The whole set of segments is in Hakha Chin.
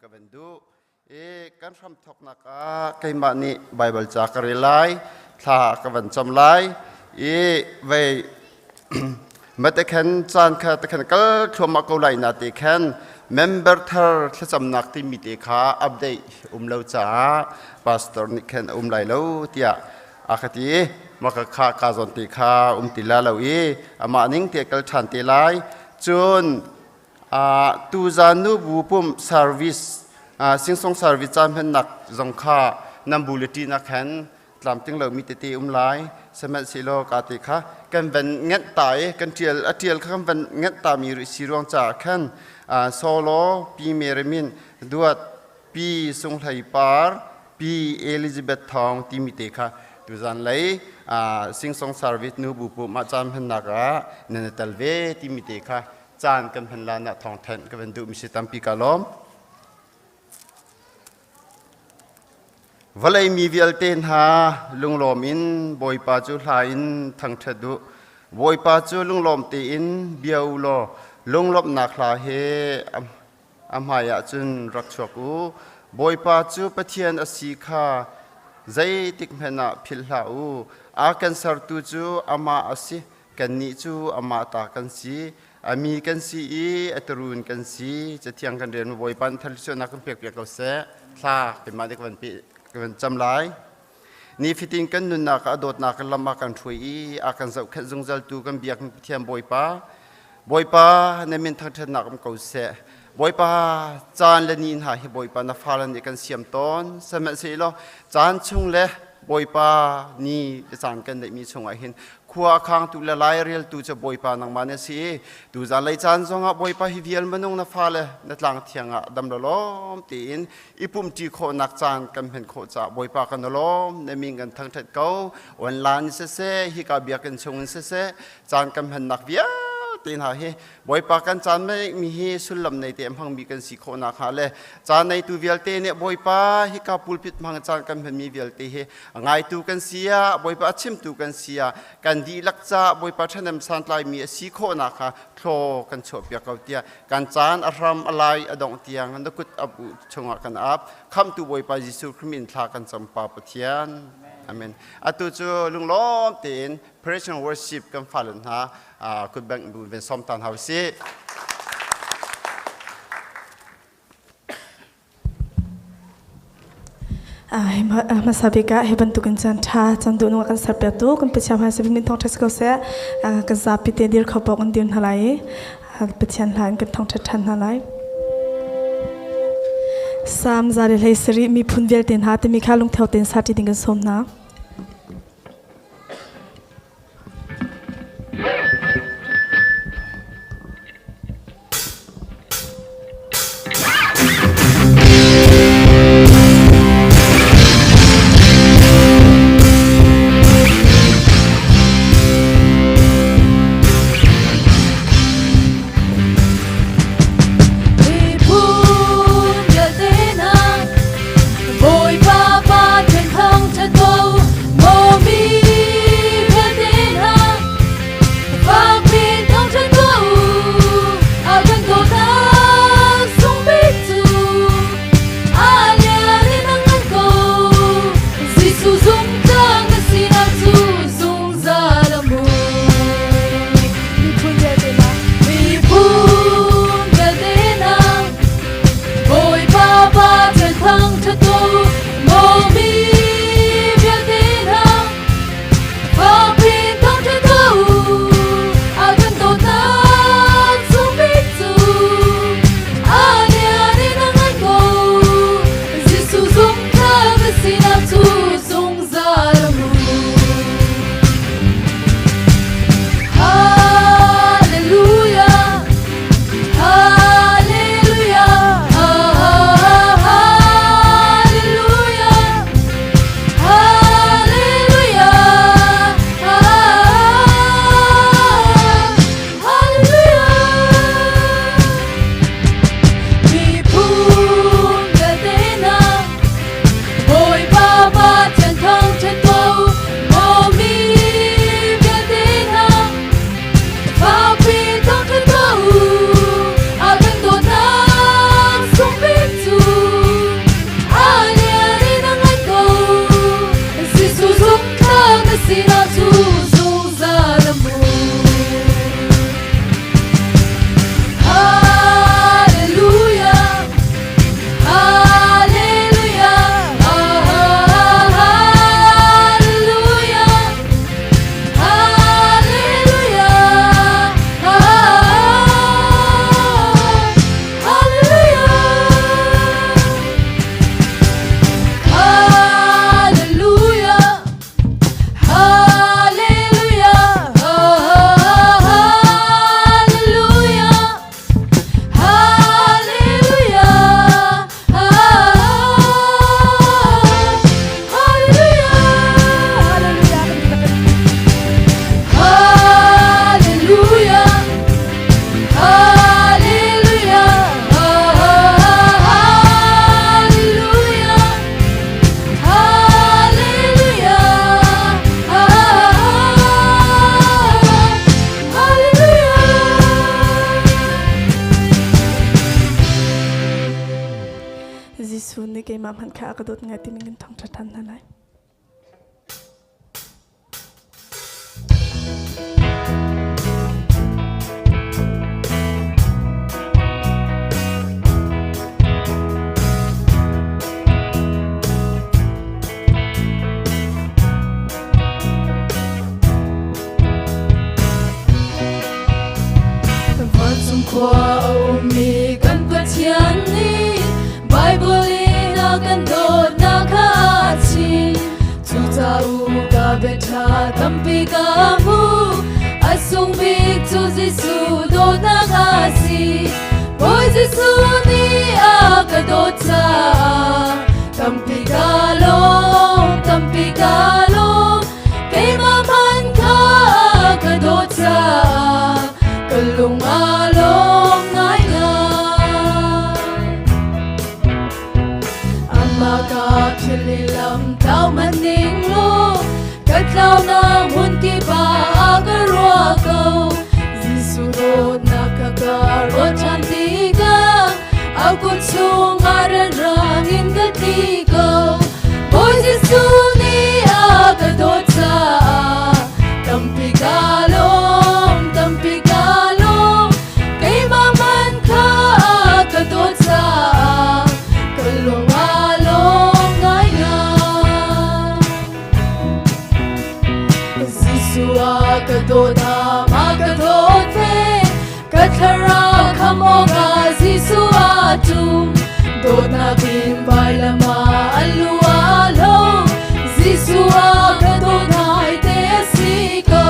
Ka van duh. I kan hramthawknak ah keimah nih Baibal ca ka rel lai, thla ka van cam lai. I vei mate khan caan kha te khan kal thluahmah ko lai na te khan member thar thlacamnak timi te kha update um lo caah pastor nih khan a um lai lo tiah a ka ti. Maka kha ka zawn te kha um ti la lo i amah ning te kal ṭhan te lai. Cun Tuzaan nubu pumh service singsong service caan hmannak zong kha nan bu le ṭihnak khan tlamtling lomi tete um lai. Sihmanhsehlaw ka te kha kan van ngenh ta i kan ṭial a ṭial kha kan van ngenh ta mi rih si ruang caah khan solo Pi Mary Min Duat Pi Sung Hlei Par Pi Elizabeth Thawng timi te kha tuzaan lei singsong service nubu pumh ah caan hmannak ah nan i tel ve timi te kha caan kan hman lan ah thawngthanh ka van duhmi si tampi ka lawm. Vawlei mi vialte hna lunglawm in Bawipa cu hla in thangṭhat u. Bawipa cu lunglawm tein bia u law lunglawmhnak hla he a hmaiah cun rak chuak u. Bawipa cu Pathian a si kha zeitik hmanh ah philh hlah u. A kan sertu cu amah a si. Kannih cu amah ta kan si, a mi kan si i a turuun kan si. Cathiang kan rian Bawipa nih thar kan pek piak ko seh. Thla keimah nih ka van pe ka van cam lai. Nifatin kan nunnak ah a dawtnak lam ah kan hruai i a kan zohkhenh zungzaltu kan biak Pathian Bawipa. Bawipa na min thangṭhatnak um ko seh. Bawipa caan le ni hna hi Bawipa na fale nih kan siam tawn. Sihmanhsehlaw caan chung le Bawipa ni le caan kan neihmi chungah hin khua a khangtu le laireltu cu Bawipa nangmah na si i tuzan lei caan zongah Bawipa hi vial minung na fale na tlang thiang ah dam lawm tein i pumṭi khawhnak caan kan hman khawh caah Bawipa kan lawm na min kan thangṭhat ko online siseh hika biakinn chungin siseh caan kan hmannak vialte hna hi Bawipa kan caan mi hi sullam nei te hmangmi kan si khawh nakhnga le caan neitu vialte nih Bawipa hika pulpit hmang caan kan hmanmi vialte hi a ngaitu kan si ah Bawipa a chimtu kan si ah kan dihlak ca Bawipa ṭhahnem santlaimi a si khawh nakhnga thlaw kan chuahpiak ko tiah kan caan a hram a lai a dongh tiang na kut a bu chungah kan ap khamtu Bawipa Jesuh Khrih min thla kan cam pa Pathian amen atu cu lunglawm tein praise and worship kan fale hna kutbengh bu ven som tan hau si. Hmasa bik ah hi bantukin caan ṭha caan duh nung kan serpiaktu kan Pathian hmai sabik min thawngṭha si ko seh kan zapi te dir kho paoh kan dir hna lai i Pathian hla in kan thawngṭhat ṭhan hna lai. Salm 137 miphun vialte hna timi kha lungtho tein sa ṭi ding kan sawm hna. Miphun vialte hna, Bawipa Pathian thangṭhat ko. Jesuh nih keimah hmanh kha a ka dawt ngai timi kan thawngṭha ṭhan hna lai. Vancung khua a ummi kan Pathian nih Baibal in a kan dawtnak kha a chim. Cucaah ka biaṭha tampi ka hmu. A sung bik cu Jesuh dawtnak a si. Bawi Jesuh nih a ka dawt caah tampi ka lawm, tampi ka lawm. Keimah hmanh kha ka dawt caah ka lung aa lawm ngaingai. Amah ka philh i lam tlau hmanh ning law ka tlaunak hmun kip ah a ka ruah ko. Jesuh dawtnak kha ka ruat ṭhan tikah a kut chungah renrang in ka tli ko. Bawi Jesuh nih a ka dawt caah tampi ka lawm, tampi ka lawm. Keimah hmanh kha a ka dawt caah ka lung aa lawm ngaingai. Jesuh a ka dawt a mah ka dawt ve. Ka thlarau kham awkah Jesuh a ṭum. Dawtnak in vailam ah a lu a lo. Jesuh a ka dawt ngai te a si ko.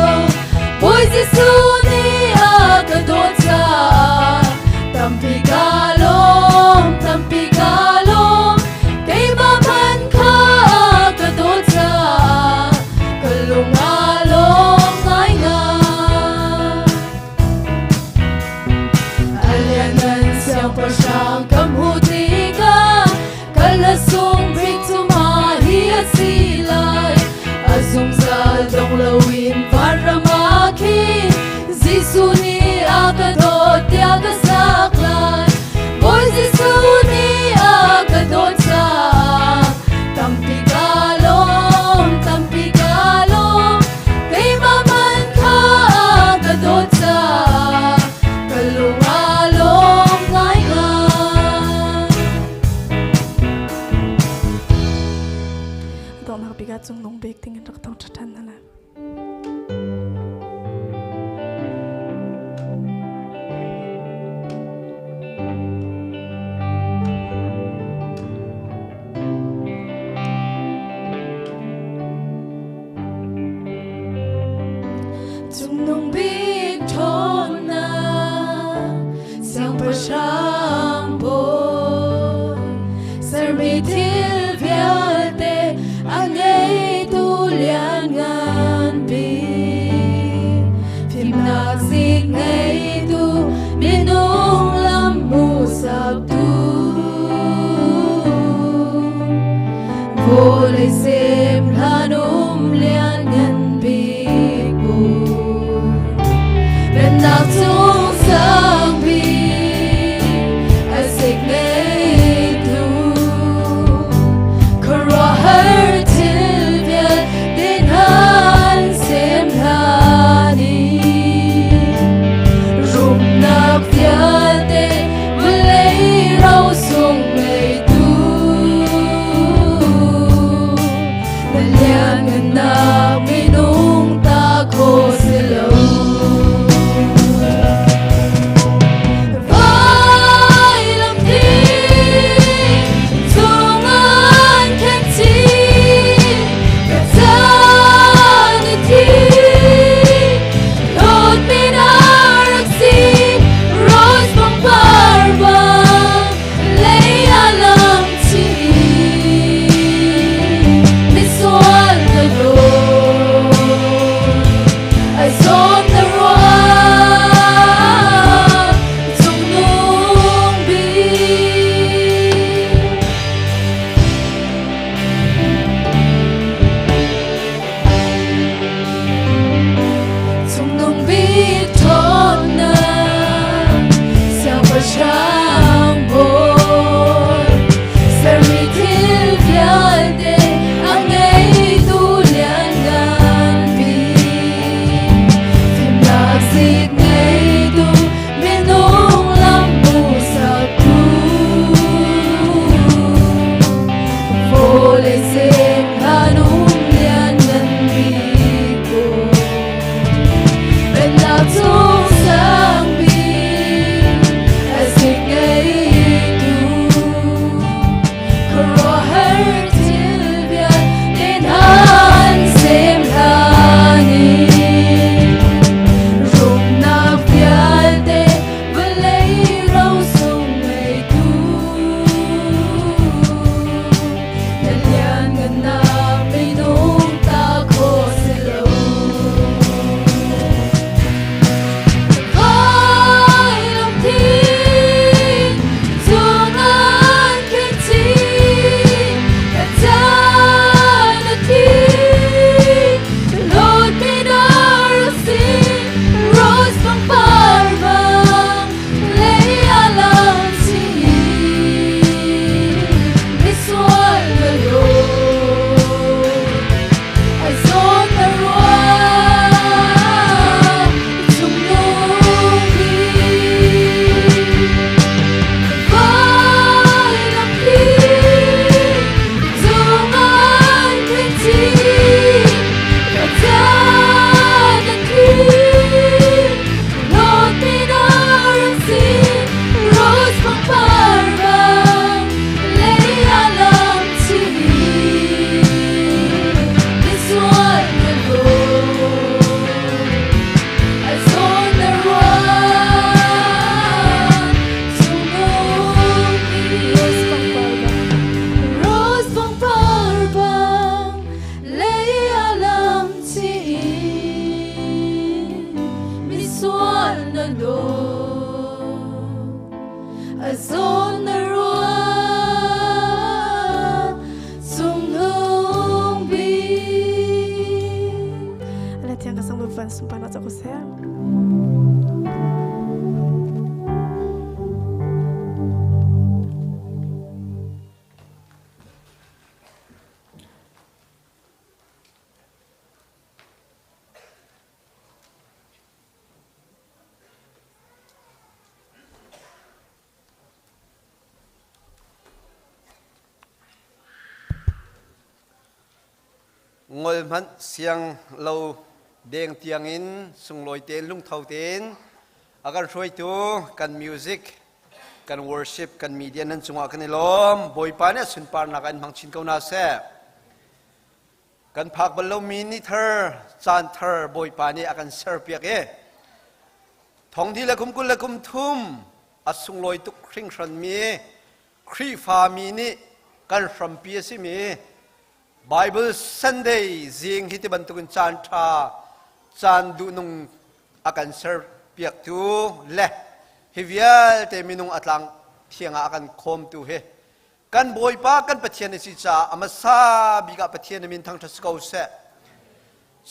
Bawi Jesuh nih a ka dawt caah tampi ka lawm, tampi ka lawm. Keimah hmanh kha a ka dawt caah ka lung aa lawm ngaingai. A lianngan siangpahrang ka hmuh tikah ka lasung bik cu mah hi a si lai. A zungzal dong loin vanram ah khin Jesuh nih a ka dawt tiah ka sak lai. Bawi Jesuh nih a ka dawt caah tampi ka lawm, tampi ka lawm. Keimah hmanh kha ka dawt caah ka lung aa lawm ngaingai. Donghnak bik ah cungnung bik ding in rak thawng ṭhan hna lai. Cungnung bik ṭhawnnak siangpahrang bawi sermi thil vialte a ngeitu lianngan bik fimnak zik ngeitu minung lam hmuhsaktu Vawlei sem hlan um lianngan bik bawi Pennak cung sang bik a sik ngeitu khuaruahhar thil vialte hnan sem hlan i rumnak vialte vawlei ro sung ngeitu na lianngannak minung ta kho si lo. zungzal na dawt a zawn na ruat cungnung bik. Le thiang ka sang van sunparnak ca ko seh. Ngol hmanh siang lo deng tiangin sunglawi tein lungtho tein a kan hruaitu kan music kan worship kan media nan cungah kan i lawm. Bawipa nih a sunparnak in hmang chin ko hna seh. Kan phak bal lomi ni thar, caan thar Bawipa nih a kan serpiak i thongthi le kum 23 a sunglawi tuk hringhranmi Khrihfami nih kan hrampi a simi Bible Sunday zing hi ti bantukin caan ṭha, caan duhnung a kan serpiaktu le hi vialte minung a tlang thiang ah a kan khawmtu hi Kan Bawipa kan Pathian a si caah a hmasa bik ah Pathian a min thangṭhat si ko seh.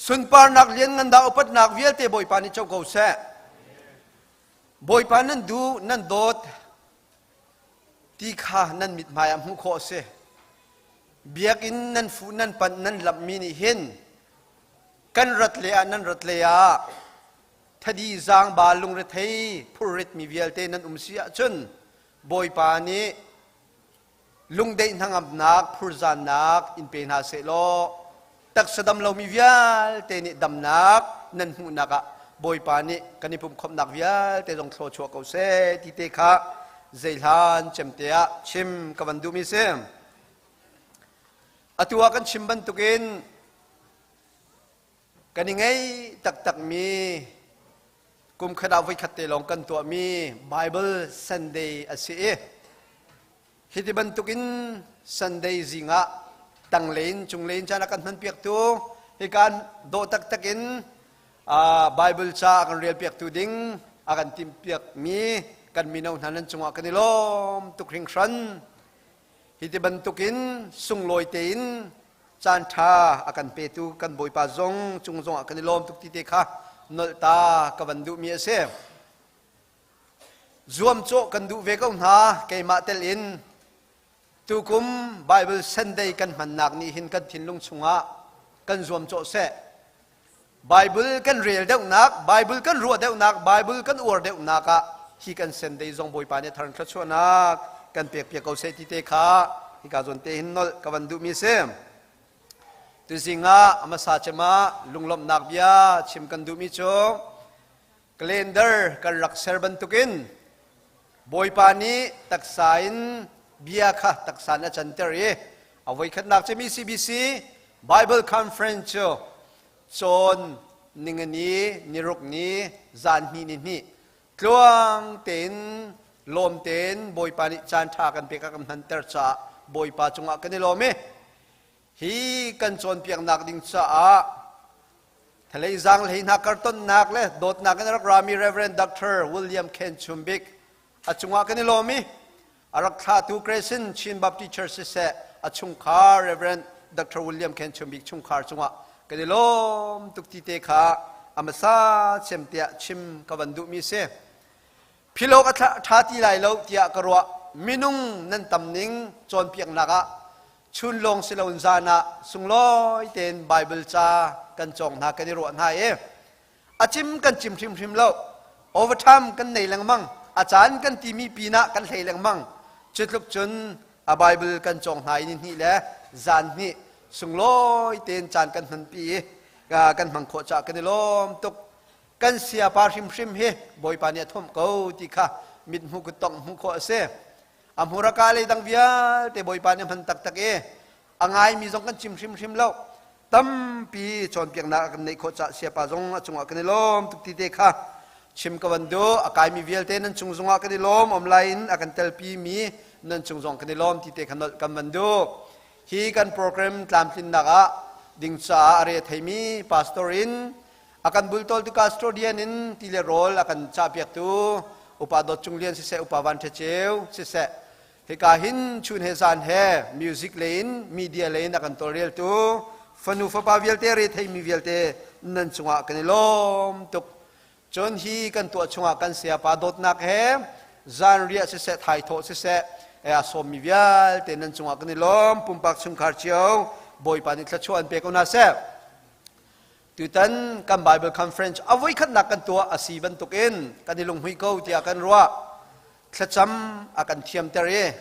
Sunparnak lianngan dah upatnak vialte Bawipa nih co ko seh. Bawipa nan duh, nan dawt ti kha nan mithmai ah hmuh khawh a si. Biakinn nan fuh, nan panh, nan lamhmi nih hin kan rat le ah nan rat le ah thadi zaangba lungrethei phurritmi vialte nan um si ahcun Bawipa nih lungdeih hnangamnak phurzannak in pe hna sehlaw taksa dam lomi vialte nih damnak nan hmuhnak ah Bawipa nih kan i pumhkhawmhnak vialte zong thluachuah ko seh ti te kha zeihlan cemte ah chim ka van duhmi si. Atu ah kan chim bantukin Kan i ngei taktakmi kumkhat ah voikhat te lawng kan tuahmi Bible Sunday a si i hiti bantukin Sunday zing ah tanglein cunglein caan a kan hmanpiaktu hikan dawh taktak in Bible ca a kan relpiaktu ding a kan timhpiakmi kan mino hna nan cungah kan i lawm tuk hringhran. Hiti bantukin sunglawi tein caan ṭha a kan petu kan Bawipa zong cung zongah kan i lawm tuk ti te kha nolh ta ka van duhmi a si. Zuamcawh kan duh ve ko hna keimah tel in tukum Bible Sunday kan hmannak nih hin kan thinlung chungah kan zuamcawh seh. Bible kan rel deuhnak, Bible kan ruah deuhnak, Bible kan uar deuhnak ah hi kan Sunday zong Bawipa nih thar thluachuahnak kan pek piak ko seh ti te kha hika zawn te hin nolh ka van duhmi si. Tuzing ah hmasa cem ah lunglawmhnak bia chim kan duhmi cu calendar kan rak ser bantukin Bawipa nih taksa in bia kha taksa in a canter i a voikhatnak cem ECBC Bible Conference cu cawn ningani niruk ni zan hnih ni hnih tluang tein lawm tein Bawipa nih caan ṭha kan pek a kan hmanter caah Bawipa cungah kan i lawm i hi kan cawnpiaknak ding caah thalei zaanghlei hna kartonnak le dawtnak in a rak rami Reverend Dr. William Ken Chumbik a cungah kan i lawm i a rak thlahtu Crescent Chin Baptist Church siseh a chungkhar Reverend Dr. William Ken Chumbik chungkhar cungah kan i lawm tuk ti te kha a hmasa cem tiah chim ka van duhmi si. Philawk a ṭha ti lai lo tiah ka ruah. Minung nan tam ning cawnpiaknak ah chun lawng si loin zan ah sunglawi tein Baibal ca kan cawng hna kan i ruah hna i a cim kan cim hrimhrim lo. Overtime kan nei lengmang. A caan kan timi pinah kan hlei lengmang. Cu tluk cun a Baibal kan cawng hna i ni hnih le zan hnih sunglawi tein caan kan hmanpi i kan hmang khawh caah kan i lawm tuk. Kan siapa hrimhrim hi Bawipa nih a thomh ko ti kha mithmuh kuttongh hmuh khawh a si. A hmuraka lei dang vialte Bawipa nih a hman taktak i a ngaimi zong kan chim hrimhrim lo. Tampi cawnpiaknak a kan neih khawh caah siapa zong a cungah kan i lawm tuk ti te kha chim ka van duh. A kaimi vialte nan cung zongah kan i lawm online in a kan telpi mi nan cung zong kan i lawm ti te kha nolh kan van duh. Hi kan program tlamtlinnak ah ding caah a re theimi pastor in A kan bultawltu custodian in ti le rawl a kan cahpiaktu Upa Dawt Cung Lian siseh, Upa Van Ṭha Ceu siseh, hika hin chun he zan he music lei in media lei in a kan tawlreltu fanu fapa vialte retheimi vialte nan cungah kan i lawm tuk. Cun hi kan tuah chungah kan sayapa dawtnak he zanriah siseh, thaithawh siseh, a sawmmi vialte nan cungah kan i lawm. Pumpak chungkhar cio Bawipa nih thluachuah an pe ko hna seh. Tutan kan Bible conference a voikhatnak kan tuah a si bantukin kan i lunghmuih ko tiah kan ruah. Thlacam a kan thiamter i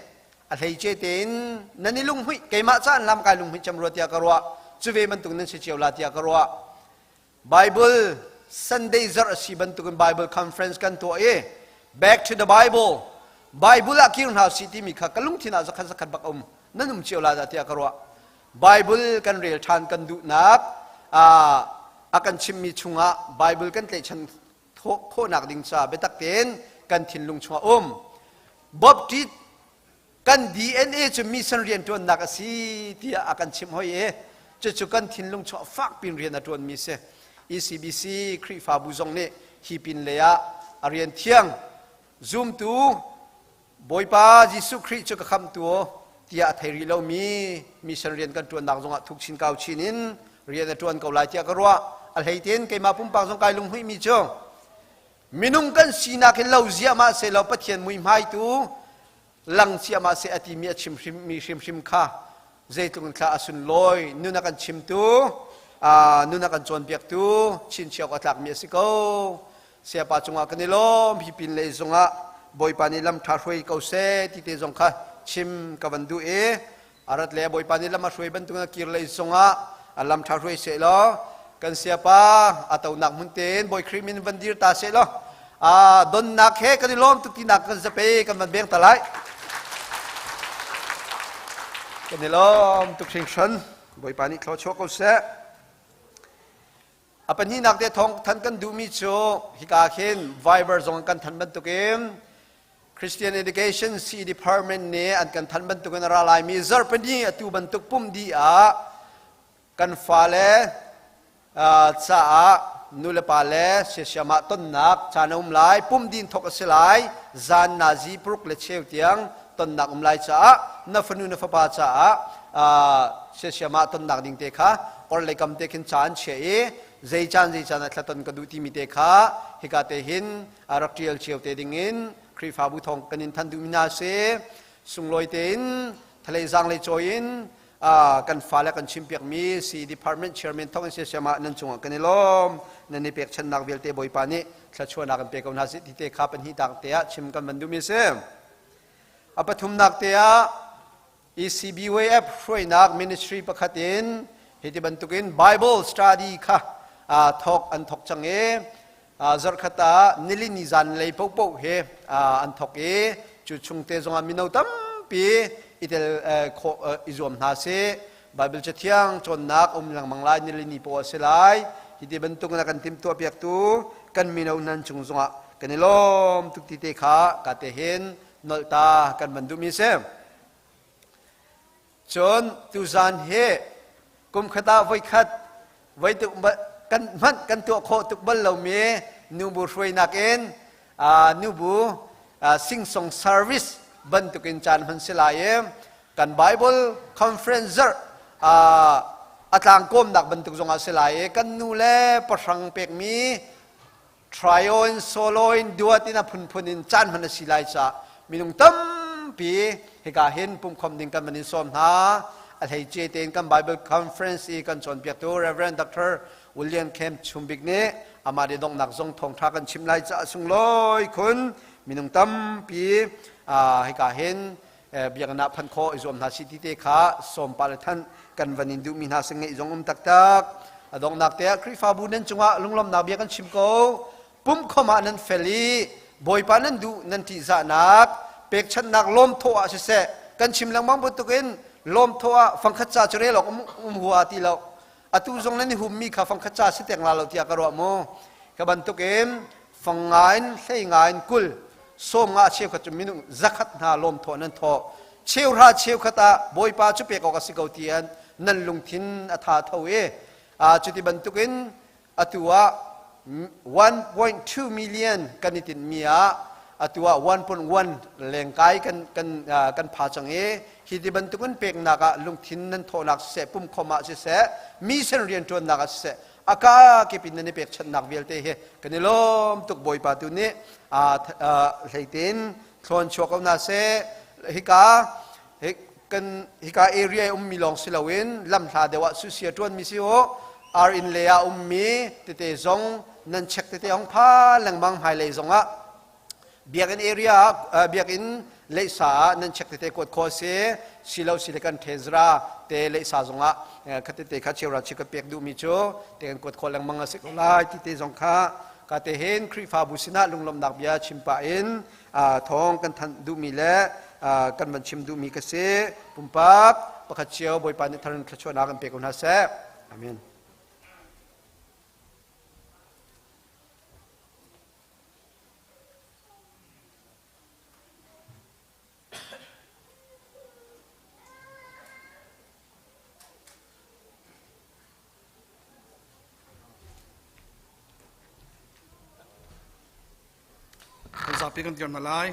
a hleice tein nan i lunghmuih keimah ca an lam kai lunghmuih cem rua tiah ka ruah. Cu ve bantuk nan si cio la tiah ka ruah. Bible Sunday zarh a si bantukin Bible conference kan tuah i back to the Bible Bible ah kir hna si timi kha ka lungthin ah zakhat zakhat bak um nan um cio la dah tiah ka ruah. Bible kan rel ṭhan kan duhnak a kan chimmi chungah Bible kan tlaihchan khawhnak ding ca biatak tein kan thinlung chungah um. Baptist kan DNA cu mission rianṭuannak a si tiah a kan chimh hoi i cucu kan thinlung chungah fakpin rian a ṭuanmi si. ECBC Khrihfabu zong nih hi pin lei ah a rian thiang zumtu Bawipa Jesuh Khrih cu ka khamhtu tiah a thei rih lomi mission rian kan ṭuannak zongah thuk chin kau chin in rian a ṭuan ko lai tiah ka ruah. A hleitin keimah pumpak zong kai lunghmuihmi cu minung kan sinak hin lo ziahmah sehlaw Pathian muihmai tu lang ciahmah seh a timi a chim hrimmi hrimhrim kha zeitluk in thla a sunlawi nun a kan chimtu nun a kan cawnpiaktu chinchiah awk a tlakmi a si ko. Sayapa cungah kan i lawm hi pin lei zongah Bawipa nih lam ṭha hruai ko seh ti te zong kha chim ka van duh i arat le Bawipa nih lam a hruai bantuk in a kir lei zongah a lam ṭha hruai seh law kan sayapa a tonak hmun tein Bawi Khrih min van dir ta seh law a donnak he kan i lawm tuk tinak kan zape kan van beng ta lai kan i lawm tuk hringhran Bawipa nih thluachuah ko seh. A pahnihnak te thawng thanh kan duhmi cu hika khin Viber zong kan thanh bantukin Christian Education C Department nih an kan thanh bantukin a ra laimi zarhpini atu bantuk pum dih ah kan fale caah nulepa le siasiamah tonnak caan a um lai pum din thok a si lai zan nazi paruk le cheu tiang tonnak um lai caah na fanu na fapa caah siasiamah tonnak ding te kha orhlei kam te khin ca an chiah i zei caan zei caan ah thlaton ka duh timi te kha hika te hin rak ṭial cio te ding in Khrihfabu thawng kan in than duhmi hna si sunglawi tein thalei zaanglei cawi in kan fale kan chimpiakmi si department chairman thawng in siasiam ah nan cungah kan i lawm nan i pekchannak vialte Bawipa nih thluachuahnak kan pe ko hna sih ti te kha pahnih tak te ah chim kan van duhmi si a pathumnak te ah ECBYF hruainak ministry pakhat in hiti bantukin Bible study kha thawk an thawk cang i zarhkhat ah nilini zan lei paohpaoh he an thawk i cu chungte zongah mino tampi i tel khawh i zuam hna sih. Bible cathiang cawnnak um lengmang lai nilini poah a si lai. Hiti bantukin a kan timhtuah piaktu kan mino nan cung zongah kan i lawm tuk ti te kha ka te hin nolh ta kan van duhmi si. Cun tuzan hi kum khat ah voikhat voi tuk kan hmanh kan tuah khawh tuk bal lomi nubu hruainak in nubu singsong service bantukin caan hman si lai i kan Bible conference zarh a tlangkawmnak bantuk zongah si lai i kan nu le pahrang pekmi trio in solo in duat in a phunphun in caan hman a si lai caah minung tampi hika hin pumkhom ding kan van in sawm hna a hleice tein kan Bible conference i kan cawnpiaktu Reverend Dr. William Kemp Chumbik nih amah le donghnak zong thawngṭha kan chim lai caah sunglawi khun minung tampi hika hin biakinn ah phanh khawh i zuam hna si ti te kha sawmpa le thanh kan van in duhmi hna si ngeih zong um taktak a donghnak te ah Khrihfabu nan cungah lunglawmhnak bia kan chim ko pumkhom ah nan fel i Bawipa nan duh nan ṭihzahnak pekchanhnak lawmthawh ah siseh kan chim lengmang bantukin lawmthawh ah fangkhat ca cu rel awk um hua ti lo atu zong nan i hummi kha fangkhat ca si teng la lo tiah ka ruah mu ka bantukin fang nga in hlei nga in kul sawm nga cheukhat cu minung zakhat hna lawm thawh nan thawh cheuhra cheukhat ah bawipa cu pek awk a si ko tian nan lungthin a tha tho i cuti bantukin atu ah 1.2 million kan i tinhmi ah atu ah 1.1 lengkai kan kan kan pha cang i hi ti bantukin peknak ah lungthin nan thawhnak siseh pumkhom ah siseh mission rianṭuannak ah siseh aka kip in nan i pekchanhnak vialte hi kan i lawm tuk. Bawipa tu nih hleitin thlawn chuak ko hna seh. Hika kan hika area ummi lawng si loin lamhla deuh ah susia ṭuanmi si u, ar inn le ah ummi tete zong nan check tete hong pha lengmang. Hmailei zong ah biakinn area ah, biakinn leisa ah nan check tete kuat kho si silo si le kan thezra te leisa zong ah khatete kha cheura chi ka pek duhmi cu te kan kuat kho lengmang a si ko lai ti te zong kha ka te hin Khrihfabu sinah lunglawmhnak bia chim pah in thawng kan thanh duhmi le kan van chim duhmi ka si. Pumpak pakhat cio Bawipa nih tharin thluachuahnak kan pe ko hna seh. Amen. Kan zapi kan dir hna lai.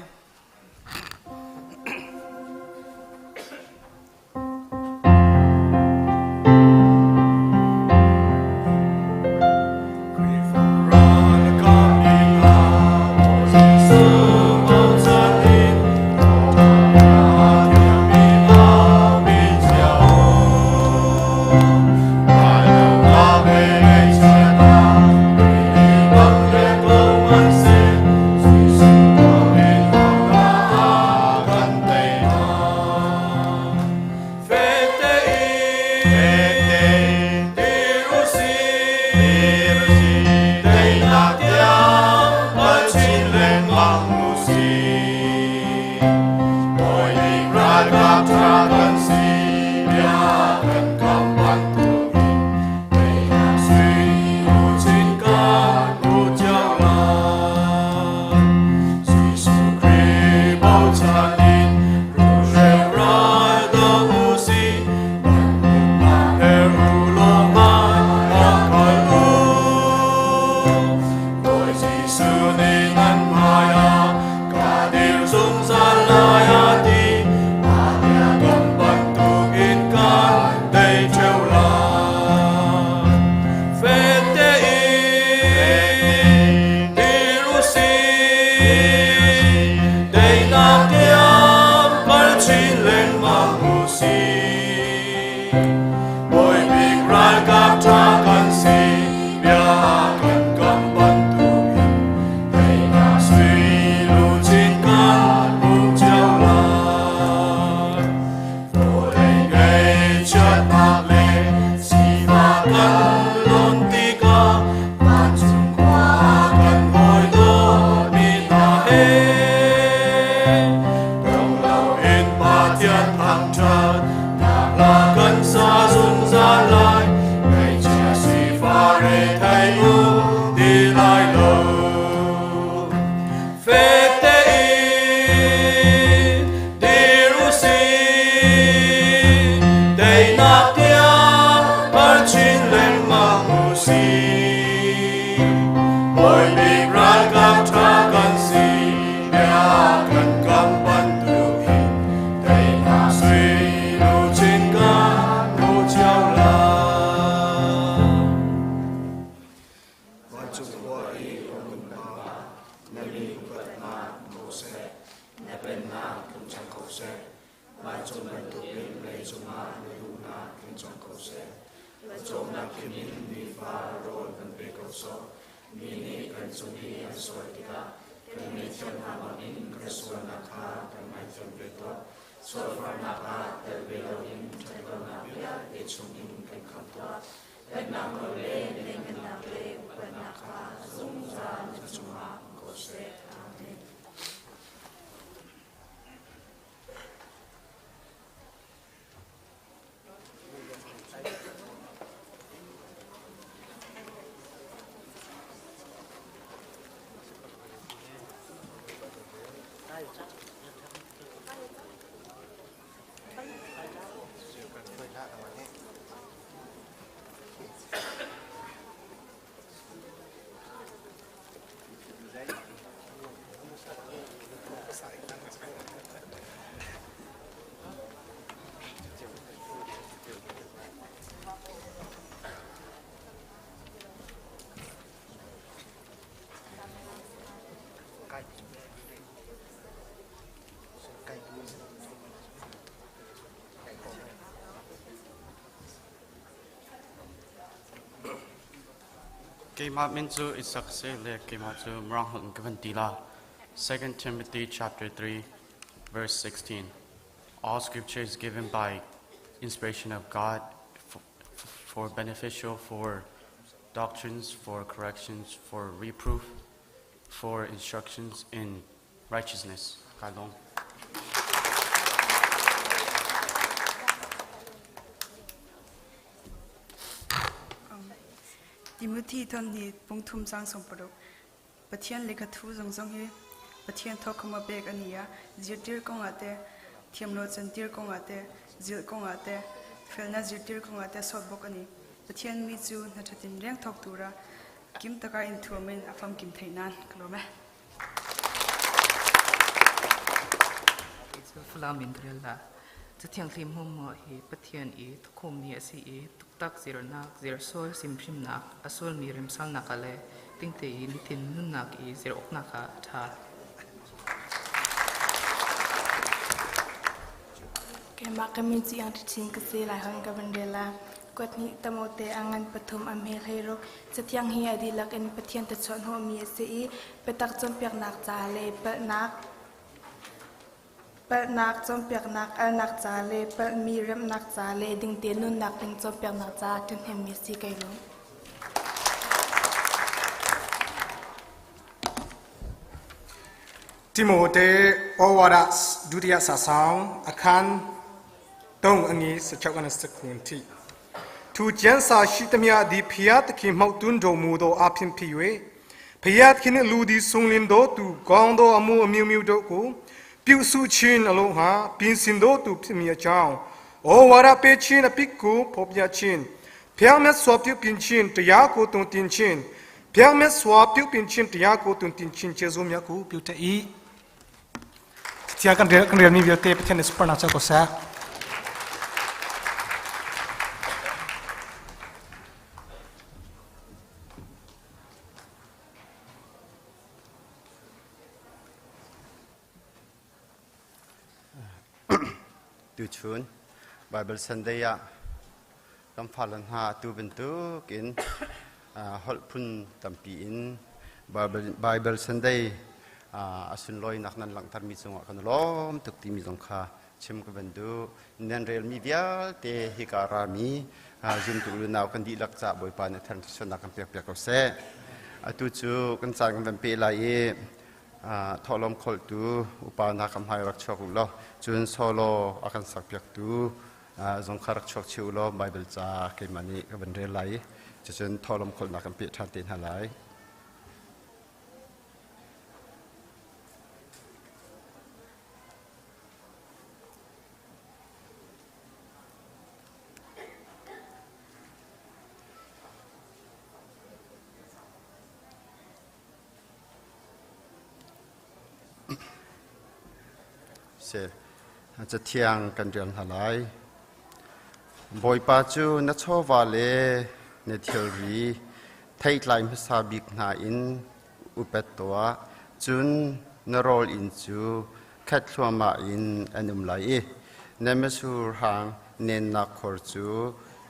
Keimah min cu Isak si le keimah cu Mirang holh in ka van ti la. 2 Timothy chapter 3 verse 16. All scripture is given by inspiration of God for beneficial for doctrines, for corrections, for reproof, for instructions in righteousness. Kai lawm. Timothy thon hi pungthum sang song paruk Pathian lehkha thu zong zong hi Pathian thawkham a pek a ni a zirtir kongah te thiamlo cantir kongah te zilh kongah te felna zirtir kongah te sawt bawk a ni Pathian mi cu hna ṭhatin reng thawk tura kim taka in thuam in a famkim theih nan ka lawm e. Cu Falam in rel la. Cathiang thlim hmuhmuah hi Pathian i tukhummi a si i tuktak zirnak, zirsual simhrimnak, a sualmi remsalnak ah le dingte i nitin nunnak i zir awknak ah a ṭha. Keimah ka min cu Iang Ṭhichin ka si, Laiholh in ka van rel la. Kuat hnih Timote a ngan pathum a hme hleiruk. Cathiang hi a dihlak in Pathian thachuah hnawhmi a si i biatak cawnpiaknak ca le palhnak palhnak cawnpiaknak alnak ca le palhmi remhnak ca le dingte nunnak ding cawnpiaknak caah ṭhahnemmi a si kai lawm. Timote ဩဝါဒဒုတိယစာဆောင်အခန်း3အငယ်16ကနေ19ထိသူကျမ်းစာရှိသမျှသည်ဖျားသခင်မှောက်တွန်းတော်မူသောအဖြစ်ဖြစ်၍ဖျားသခင်နှင့်လူသည်ဆုံလင်သောသူကောင်းသောအမှုအမျိုးမျိုးတို့ကိုပြုစုခြင်းအလုံးဟာပြင်ဆင်သောသူဖြစ်မည်အကြောင်းဩဝါဒပေးခြင်းအပြစ်ကိုဖော်ပြခြင်းဖျားမြတ်စွာပြုပြင်ခြင်းတရားကိုတုံတင်ခြင်းဖျားမြတ်စွာပြုပြင်ခြင်းတရားကိုတုံတင်ခြင်းကျေးဇူးများကိုပြုတတ်၏Tia kan rel kan rel mi vialte Pathian nih supernak cu ko seh. Tuchun Bible Sunday ah kan fale hna atu bantuk in holh phun tampi in Bible Sunday a sunlawinak nan langhtermi cungah kan lawm tuk timi zong kha chim ka van duh. Nan relmi vialte hika rami zumtu unau kan dihlak ca Bawipa nih thar thluachuahnak kan pekpiak ko seh. Atu cu kan caan kan van pe lai i thawhlawm kholtu upa hna ka hmai rak chuak u law cun solo a kan sakpiaktu zong kha rak chuak chih u law Baibal ca keimah nih ka van rel lai i cucun thawhlawm kholhnak kan peh ṭhan te hna lai. Si. Cathiang kan rial hna lai. Bawipa cu na chawva le na thilri theitlai hmasa bik hna in upat tuah, cun na rawl inn cu khat thluahmah in an um lai i na mitsur hang nennak khor cu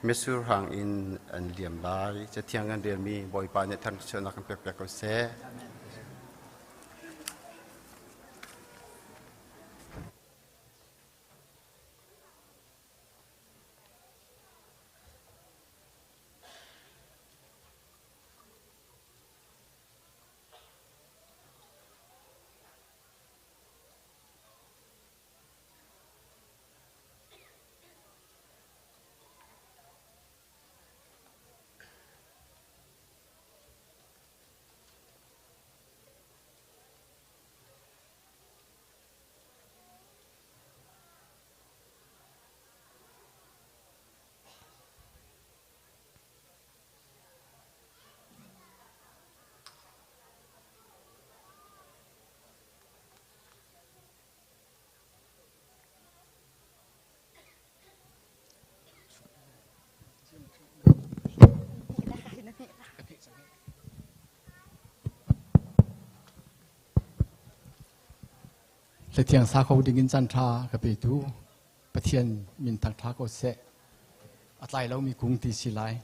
mitsur hang in an liam lai. Cathiang kan relmi Bawipa nih thangṭhatnak kan pekpiak ko seh. Hlathiang sa kho ding in caan ṭha ka petu Pathian min thangṭha ko seh. A tlai lomi kung ti si lai.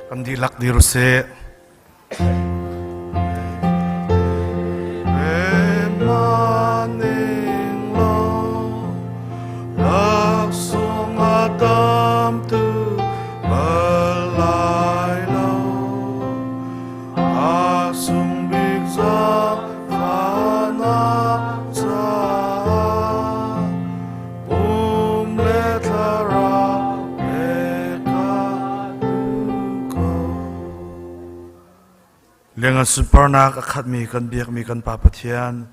Kan dihlak dir usih. Lengan sunparnak a khatmi kan biakmi kan Pa Pathian,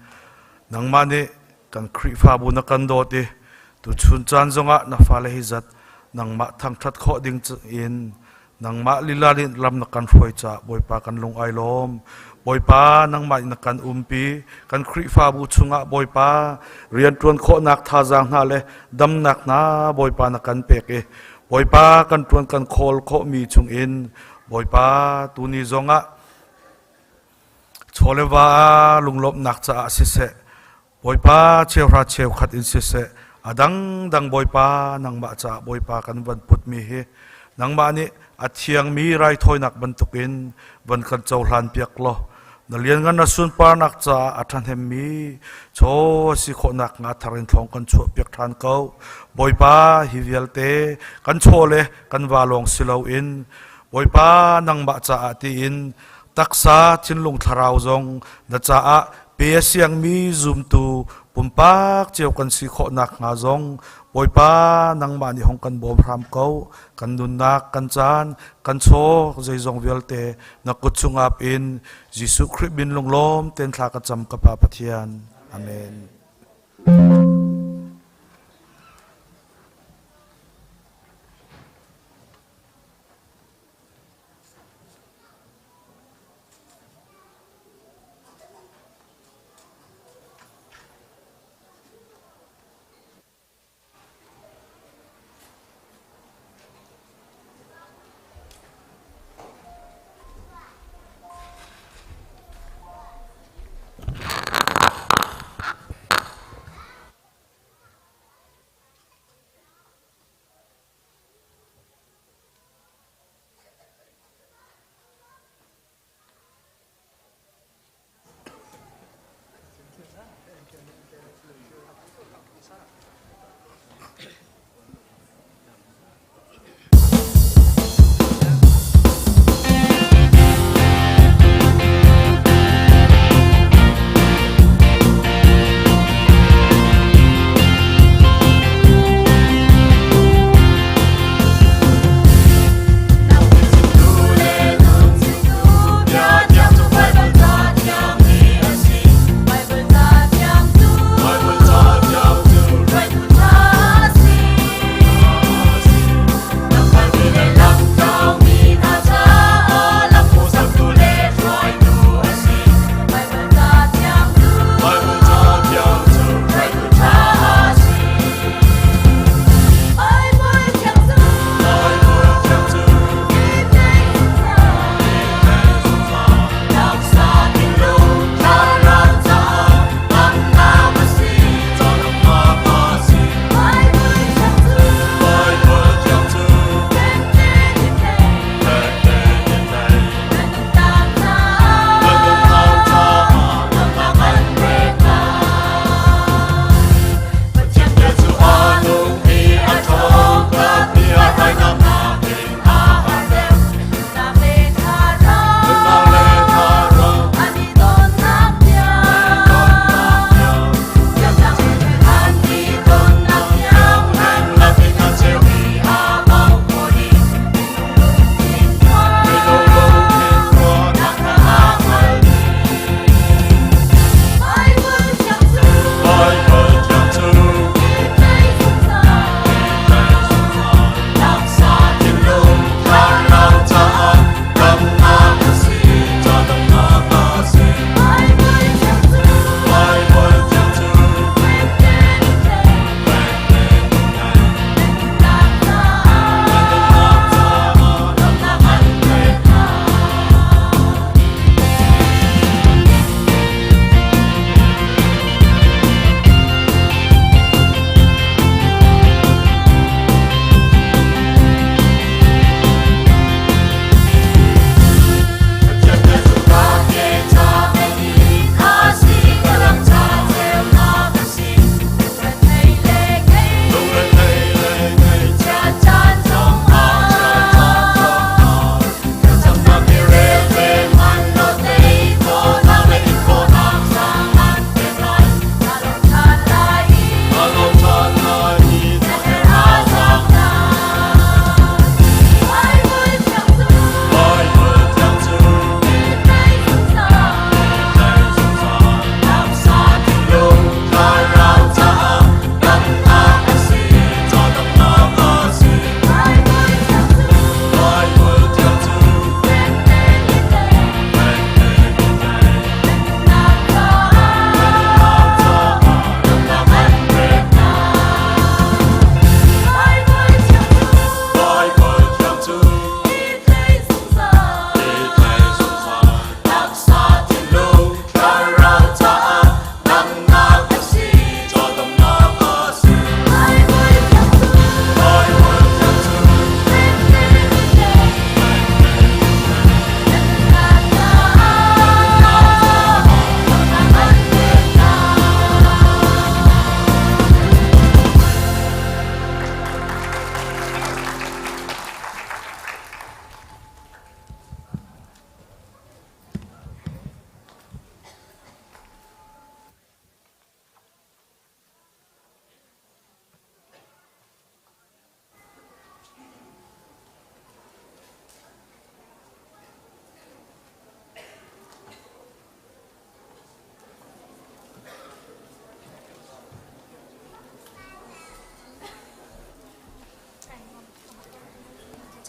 nangmah nih kan Khrihfabu na kan dawt i tuchun caan zongah na fale hi zat nangmah thangṭhat khawh ding in Nangmah lila nih lam na kan hruai caah Bawipa kan lung ai lawm. Bawipa nangmah in na kan umpi. Kan Khrihfabu chungah Bawipa rianṭuan khawhnak thazaang hna le damnak hna Bawipa na kan pek i Bawipa kan ṭuan kan khawl khawhmi chungin Bawipa tuni zongah chaw le va lunglawmhnak caah siseh Bawipa cheuhra cheukhat in siseh a dangdang Bawipa nangmah caah Bawipa kan van putmi hi nangmah nih a thiangmi raithawinak bantukin van kan cohlan piak law na lianngan na sunparnak caah a ṭhahnemmi chaw a si khawhnak hnga thar in thlong kan chuah piak ṭhan ko. Bawipa hi vialte kan chaw le kan va lawng si loin Bawipa nangmah caah tiin taksa thinlung thlarau zong na caah pe a siangmi zumtu pumpak cio kan si khawh nakhnga zong Bawipa nangmah nih hong kan bawm hram ko. Kan nunnak kan caan kan chaw zeizong vialte na kut chungap in Jesuh Khrih min lunglawm ten thla ka cam ka Pa Pathian. Amen.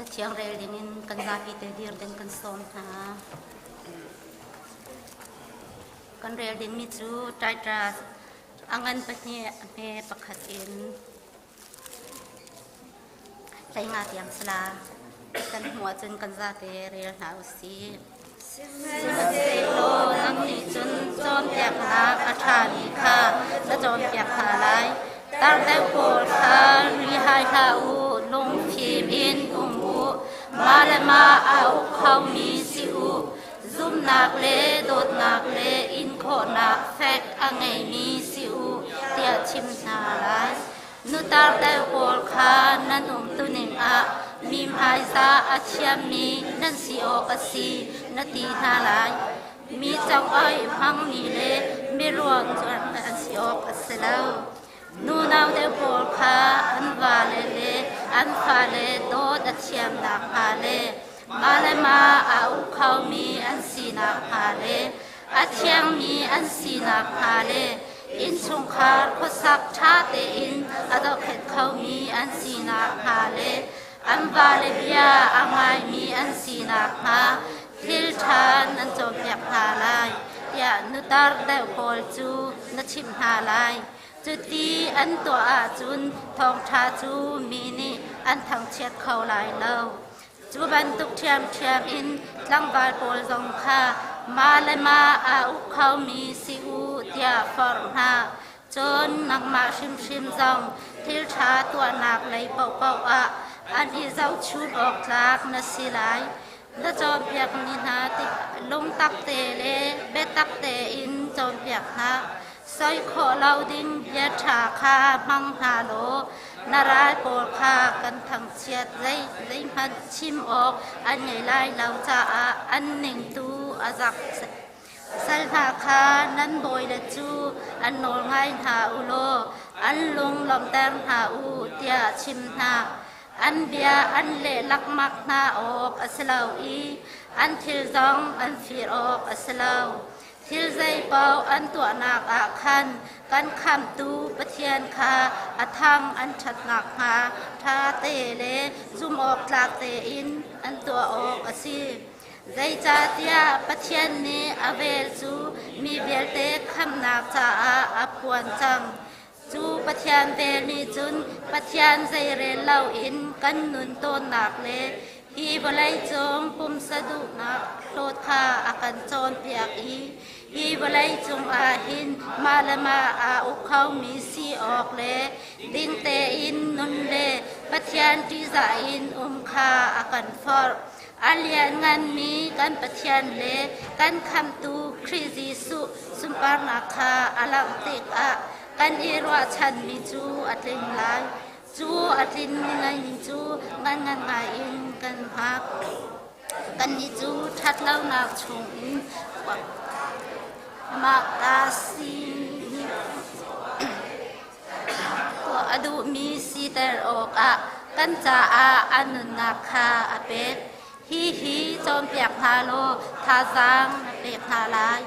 Cathiang rel dingin kan zapi te dir ding kan sawm hna. Kan rel dingmi cu Titus a ngan pahnih a hme pakhat in 15 tiang sala kan hmuh ahcun kan zate rel hna u sih. Sihmanhsehlaw nang nih cun cawnpiaknak a ṭhami kha na cawnpiak hna lai. Tar deuh pawl kha rihai hlah u, lungfim in um u, mah le mah aa uk khomi si u, zumhnak le dawtnak le inkhawhnak fek a ngeimi si u, tiah chim hna lai. Nutar deuh pawl kha nan umtuning ah mi hmaiza a thiammi nan si awk a si na ti hna lai. Mi cong-oih hmangmi le miruang an si awk a si lo. Nunau deuh pawl kha an vale le an fale dawt a thiam nakhnga le mah le mah aa uk khomi an si nakhnga le a thiangmi an si nakhnga le innchungkhar khuasak ṭha tein a dohkhenh khomi an si nakhnga le an vale bia a ngaimi an si nakhnga thil ṭha nan cawnpiak hna lai tiah nutar deuh pawl cu na chimh hna lai. Cuti an tuah ahcun thawngṭha cu mi nih an thangchiat kho lai lo. Cu bantuk ṭhiamṭhiam in tlangval pawl zong kha mah le mah aa uk khomi si u tiah forh hna. Cun nangmah hrimhrim zong thil ṭha tuahnak lei paohpaoh ah an i zohchun awk tlak na si lai. Na cawnpiakmi hna lungtak te le biatak tein cawnpiak hna. Soi khawh lo ding bia ṭha kha hmang hna law na ral pawl kha kan thangchiat zeihmanh chim awk an ngei lai lo caah an ning tu a zak. Sal hna kha nan bawile cu an nawl ngai hna u law an lung lawmhter hna u tiah chim hna. An bia an leh lakmak hna awk a si lo i an thil zong an fir awk a si lo. Thil zeipaoh an tuahnak ah khan kan Khamhtu Pathian kha a thang an ṭhat nakhnga ṭha te le zumhawktlak tein an tuah awk a si. Zeicahtiah Pathian nih a vel cu mi vialte khamhnak caah a phuan cang. Cu Pathian vel nih cun Pathian zeirel loin kan nun tawnnak le hi vawleicung pumsa duhnak hlawt kha a kan cawnpiak i hi vawleicung ah hin mah le mah aa uk khomi si awk le ding tein nun le Pathian ṭihzah in um kha a kan forh. A liannganmi kan Pathian le kan Khamhtu Khrih Jesuh sunparnak kha a langh tikah kan i ruahchanmi cu a tling lai. Cu a tlin ning cu ngan ngan ngai in kan hngak. Kannih cu ṭhatlonak chungin mah ta sining tuah a duhmi siter awkah kan caah a nunnak kha a pek. Hihi cawnpiak hna law thazaang na pek hna lai.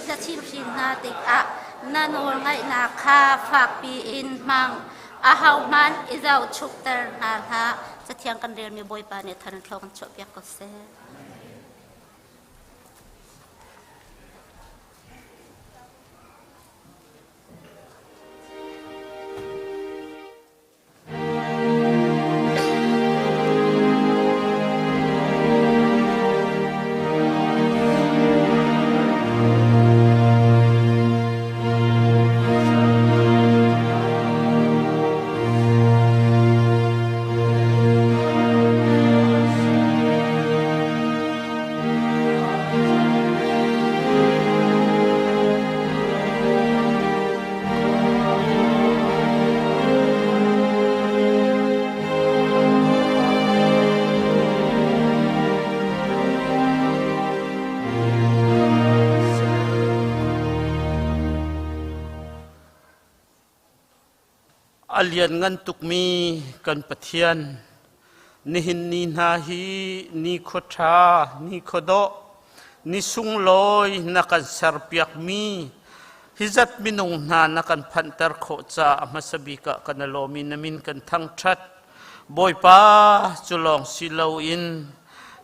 Na chimhhrin hna tikah na nawlngaihnak kha fakpi in hmang. Ahohmanh i zohchukter hna hlah. Cathiang kan relmi Bawipa nih than thluak kan chuahpiak ko seh. A lianngan tukmi kan Pathian, nihin ni hna hi ni khuaṭha, ni khuadawh, ni sunglawi na kan serpiakmi hi zat minung hna na kan phanhter khawh caah a hmasa bik ah kan i lawm i na min kan thangṭhat. Bawipa cu lawng si loin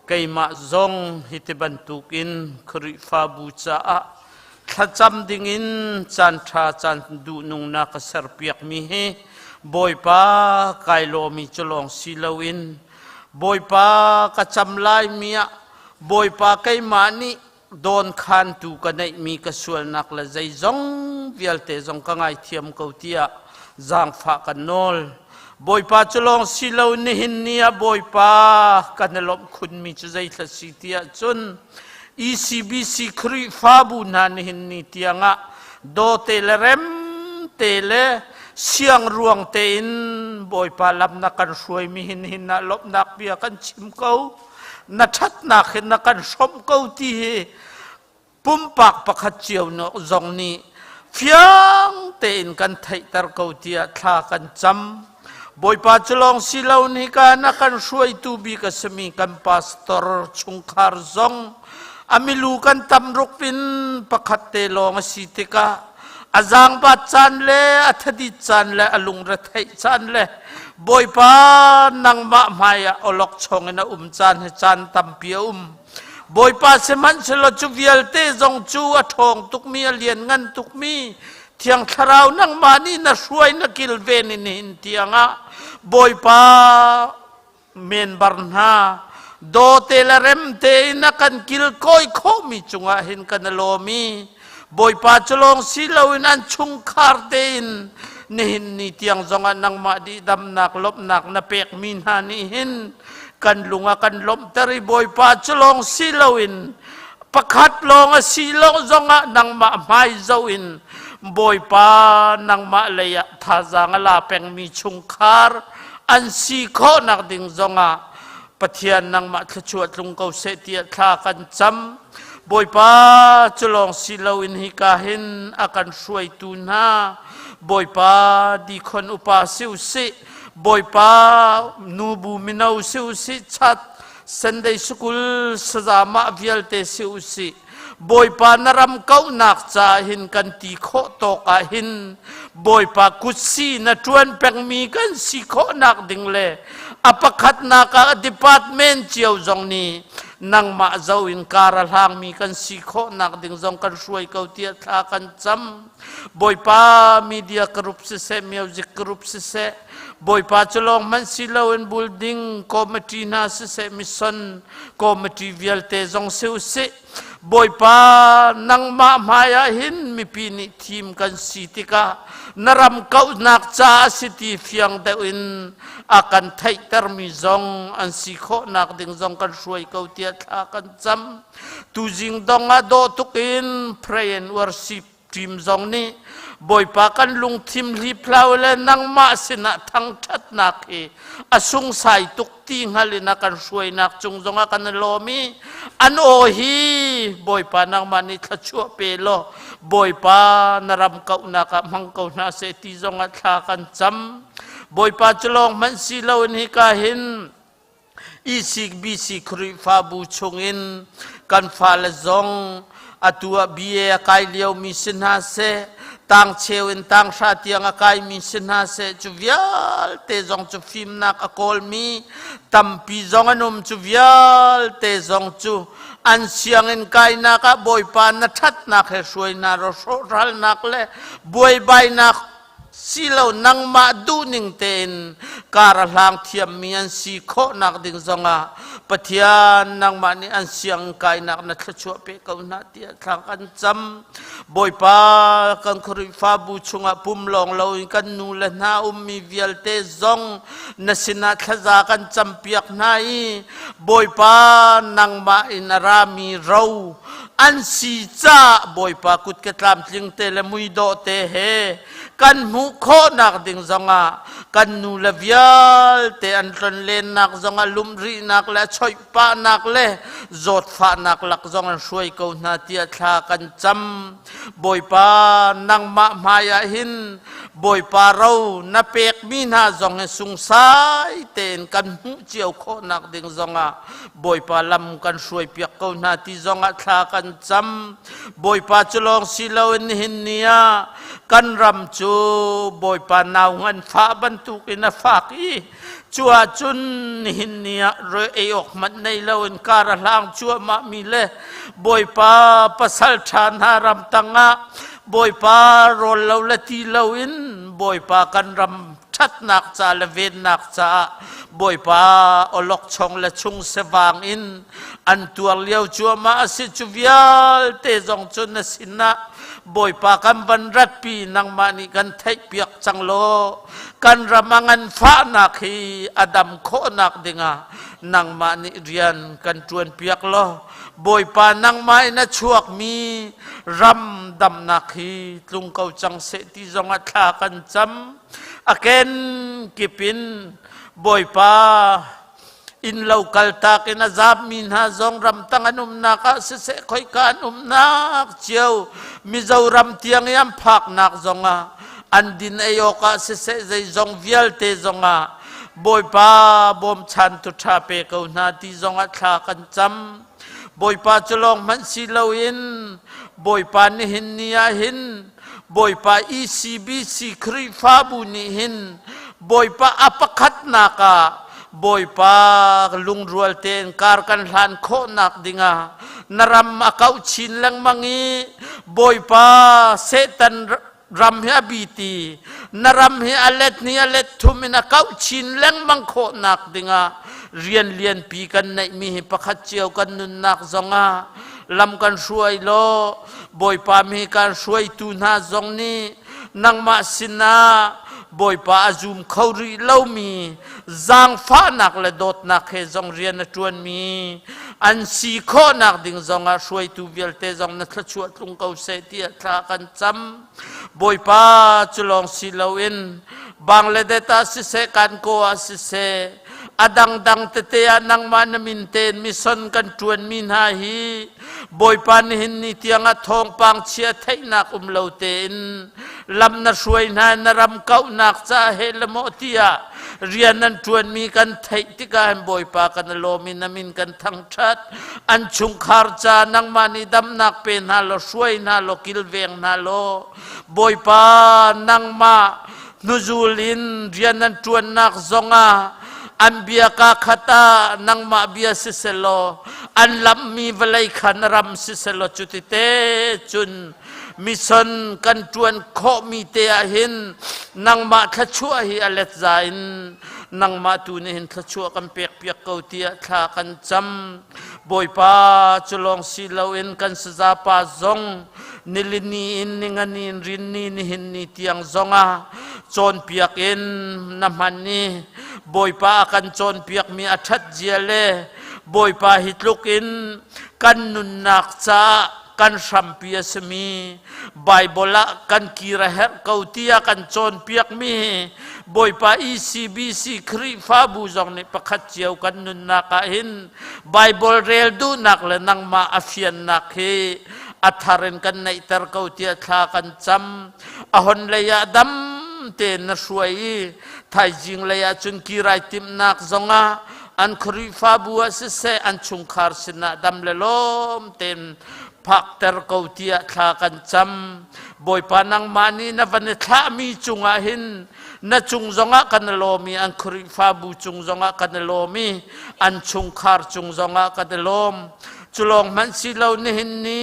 keimah zong hi ti bantukin Khrihfabu caah thlacam dingin caan ṭha caan duhnung na ka serpiakmi hi Bawipa kai lawmi cu lawng si loin Bawipa ka cam laimi ah Bawipa keimah nih dawnkhantu ka neihmi ka sualnak le zeizong vialte zong ka ngaithiam ko tiah zaangfah kan nawl. Bawipa cu lawng si lo nihin ni ah Bawipa kan i lawmh khunmi cu zeithla si tiah cun ECBC Khrihfabu hna nihin ni tiangah dawte le rem te le siang ruang tein Bawipa lam na kan hruaimi hin hin ah lawmhnak bia kan chim ko. Na ṭhatnak hin na kan hrawmh ko ti hi pumpak pakhat cio zong nih fiang tein kan theihter ko tiah thla kan cam. Bawipa cu lawng si lo ni ka na kan hruaitu bik a simi kan pastor chungkhar zong a milu kan tam ruk in pakhat te lawng a si tikah a zaangbat caan le a thadit caan le a lungretheih caan le Bawipa nangmah hmaiah awlokchong in a um caan hi caan tampi a um. Bawipa sihmanhsehlaw cu vialte zong cu a ṭhawng tukmi a lianngan tukmi Thiang Thlarau nangmah nih na hruai na kilven in nihin tiangah Bawipa member hna dawte le remte in a kan kilkawi khawhmi cungah hin kan i lawm i Bawipa cu lawng si loin an chungkhar tein nihin ni tiang zongah nangmah dihdamnak lawmhnak na pekmi hna nih hin kan lung a kan lawmhter i Bawipa cu lawng si loin pakhat lawng a si lo zongah nangmah hmai zoh in Bawipa nangmah lei ah thazaang a la pengmi chungkhar an si khawhnak ding zongah Pathian nangmah thluachuah tlung ko seh tiah thla kan cam. Bawipa cu lawng si loin hika hin a kan hruaitu hna Bawipa dikhon upa si usih Bawipa nubu mino si usih chat Sunday School sazamah vialte si usih Bawipa na ram kauhnak caah hin kan ti khawh tawk ah hin Bawipa kutsi na ṭuan pengmi kan si khawhnak ding le a pakhatnak ah department cio zong nih nangmah zo in kar a hlangmi kan si khawhnak ding zong kan hruai ko tiah thla kan cam. Bawipa media group siseh music group siseh Bawipa cu lawng hmanh si loin building committee hna siseh mission committee vialte zong si usih Bawipa nangmah hmai ah hin mipi nih thim kan si tikah na ram kauhnak ca a si ti fiang deuh in a kan theihtermi zong an si khawhnak ding zong kan hruai ko tiah thla kan cam. Tuzing dong ah dawh tuk in pray and worship Ṭim zong nih Bawipa kan lungthim hliphlau le nangmah sinah thangṭhatnak hi a sungsai tuk ti hngal in a kan hruainak cung zongah kan i lawm i an aw hi Bawipa nangmah nih thluachuah pe law Bawipa na ram kauhnak ah hmang ko hna seh ti zongah thla kan cam. Bawipa cu lawng hmanh si loin hika hin ECBC Khrihfabu chungin kan fale zong atu ah BA a kai liomi si hna seh, tangcheu in tanghra tiang a kaimi si hna seh, cu vialte zong cu fimnak a kawlmi tampi zong an um cu vialte zong cu an sianginn kainak ah Bawipa na ṭhatnak he hruai hna ro hrawhralnak le buaibainak silo nangmah duhning tein kar a hlang thiammi an si khawhnak ding zongah Pathian nangmah nih an siang kainak na thluachuah pe ko hna tiah thla kan cam Bawipa kan Khrihfabu chungah pum lawng loin kan nu le hna ummi vialte zong na sinah thlaza kan campiak hna i Bawipa nangmah in a rami ro an si caah Bawipa kut ke tlamtling te le muidawh te he kan hmuh khawhnak ding zongah kan nu le vialte an tlonlennak zongah lumrihnak le choihpahnak le zawtfahnak lak zong an hruai ko hna tiah thla kan cam Bawipa nangmah hmai ah hin Bawipa ro na pekmi hna zong hi sungsai tein kan hmuh cio khawhnak ding zongah Bawipa lam kan hruaipiak ko hna ti zongah thla kan cam. Bawipa cu lawng si loin nihin ni ah Kan ram cu Bawipa nau nganfah bantukin a fak i cu ahcun nihin ni ah ei awk hmanh nei loin kar a hlang cuahmah mi le Bawipa pasal ṭha hna ram tangah Bawipa rawl lo le ti loin Bawipa kan ram ṭhatnak ca le vennak caah Bawipa awlokchong le chung sevang in an tuar lio cuahmah a si. Cu vialte zong cu na sinah Bawipa kan van ratpi, nangmah nih kan theihpiak cang law kan ram a nganfahnak hi a dam khawhnak dingah nangmah nih rian kan ṭuanpiak law Bawipa, nangmah in a chuakmi ram damnak hi tlung ko cang seh ti zongah thla kan cam. A kenkip in Bawipa, inn lo kaltak in a zaammi hna zong ramtang an umnak ah siseh, khoika an umnak cio Mizoram tiang i an phaknak zongah an din ei awk ah siseh, zeizong vialte zongah Bawipa bawmchantu ṭha pe ko hna ti zongah thla kan cam. Bawipa cu lawng hmanh si loin Bawipa, nihin ni ah hin Bawipa ECBC Khrihfabu nih hin Bawipa a pakhatnak ah Bawipa lungrual tein kar kan hlan khawhnak dingah na ram a kauh chin lengmang i Bawipa, Satan ram hi a bi ti na ram hi a let hnih a let thum in a kauh chin lengmang khawhnak dingah rian lianpi kan neihmi hi pakhat cio kan nunnak zongah lam kan hruai law Bawipa, mi kan hruaitu hna zong nih nangmah sinah Bawipa a zum kho rih lomi zaangfahnak le dawtnak he zong rian a ṭuanmi an si khawhnak ding zongah hruaitu vialte zong na thluachuah tlung ko seh tiah thla kan cam. Bawipa, cu lawng si loin Bangladesh ah siseh, Kankaw ah siseh, a dangdang tete ah nangmah na min tein mission kan ṭuanmi hna hi Bawipa, nihin ni tiangah thawngpang chia theihnak um lo tein lam na hruai hna, na ram kauhnak ca he le maw tiah rian nan ṭuanmi kan theih tikah hin Bawipa, kan lawm i na min kan thangṭhat. An chungkhar ca nangmah nih damnak pe hna law, hruai hna law, kilveng hna law Bawipa, nangmah hnuzul in rian nan ṭuannak zongah an bia kaa khat ah nangmah bia siselaw, an lamhmi vawlei kha na ram siselaw, cutite cun mission kan ṭuan khawhmi te ah hin nangmah thluachuah hi a let za in nangmah tu nih hin thluachuah kan pekpiak ko tiah thla kan cam. Bawipa, cu lawng si loin kan sazapa zong nilini in ningani in rinni nihin ni tiang zongah cawnpiak in na hman i Bawipa a kan cawnpiakmi a ṭhat zia le Bawipa hi tluk in kan nunnak caah kan hrampi a simi Baibal ah kan kir a herh ko tiah kan cawnpiakmi Bawipa, ECBC Khrihfabu zong nih pakhat cio kan nunnak ah hin Baibal rel duhnak le nangmah a fiannak hi a thar in kan neihter ko tiah thla kan cam. A hon lei ah dam tein na hruai i thaizing lei ah cun kirai timhnak zongah an Khrihfabu ah siseh, an chungkhar sinah dam le lawm tein phakter ko tiah thla kan cam. Bawipa, nangmah nih na van i thlahmi cungah hin na cung zongah kan i lawm i an Khrihfabu cung zongah kan i lawm i an chungkhar cung zongah kan i lawm. Cu lawng hmanh si lo, nihin ni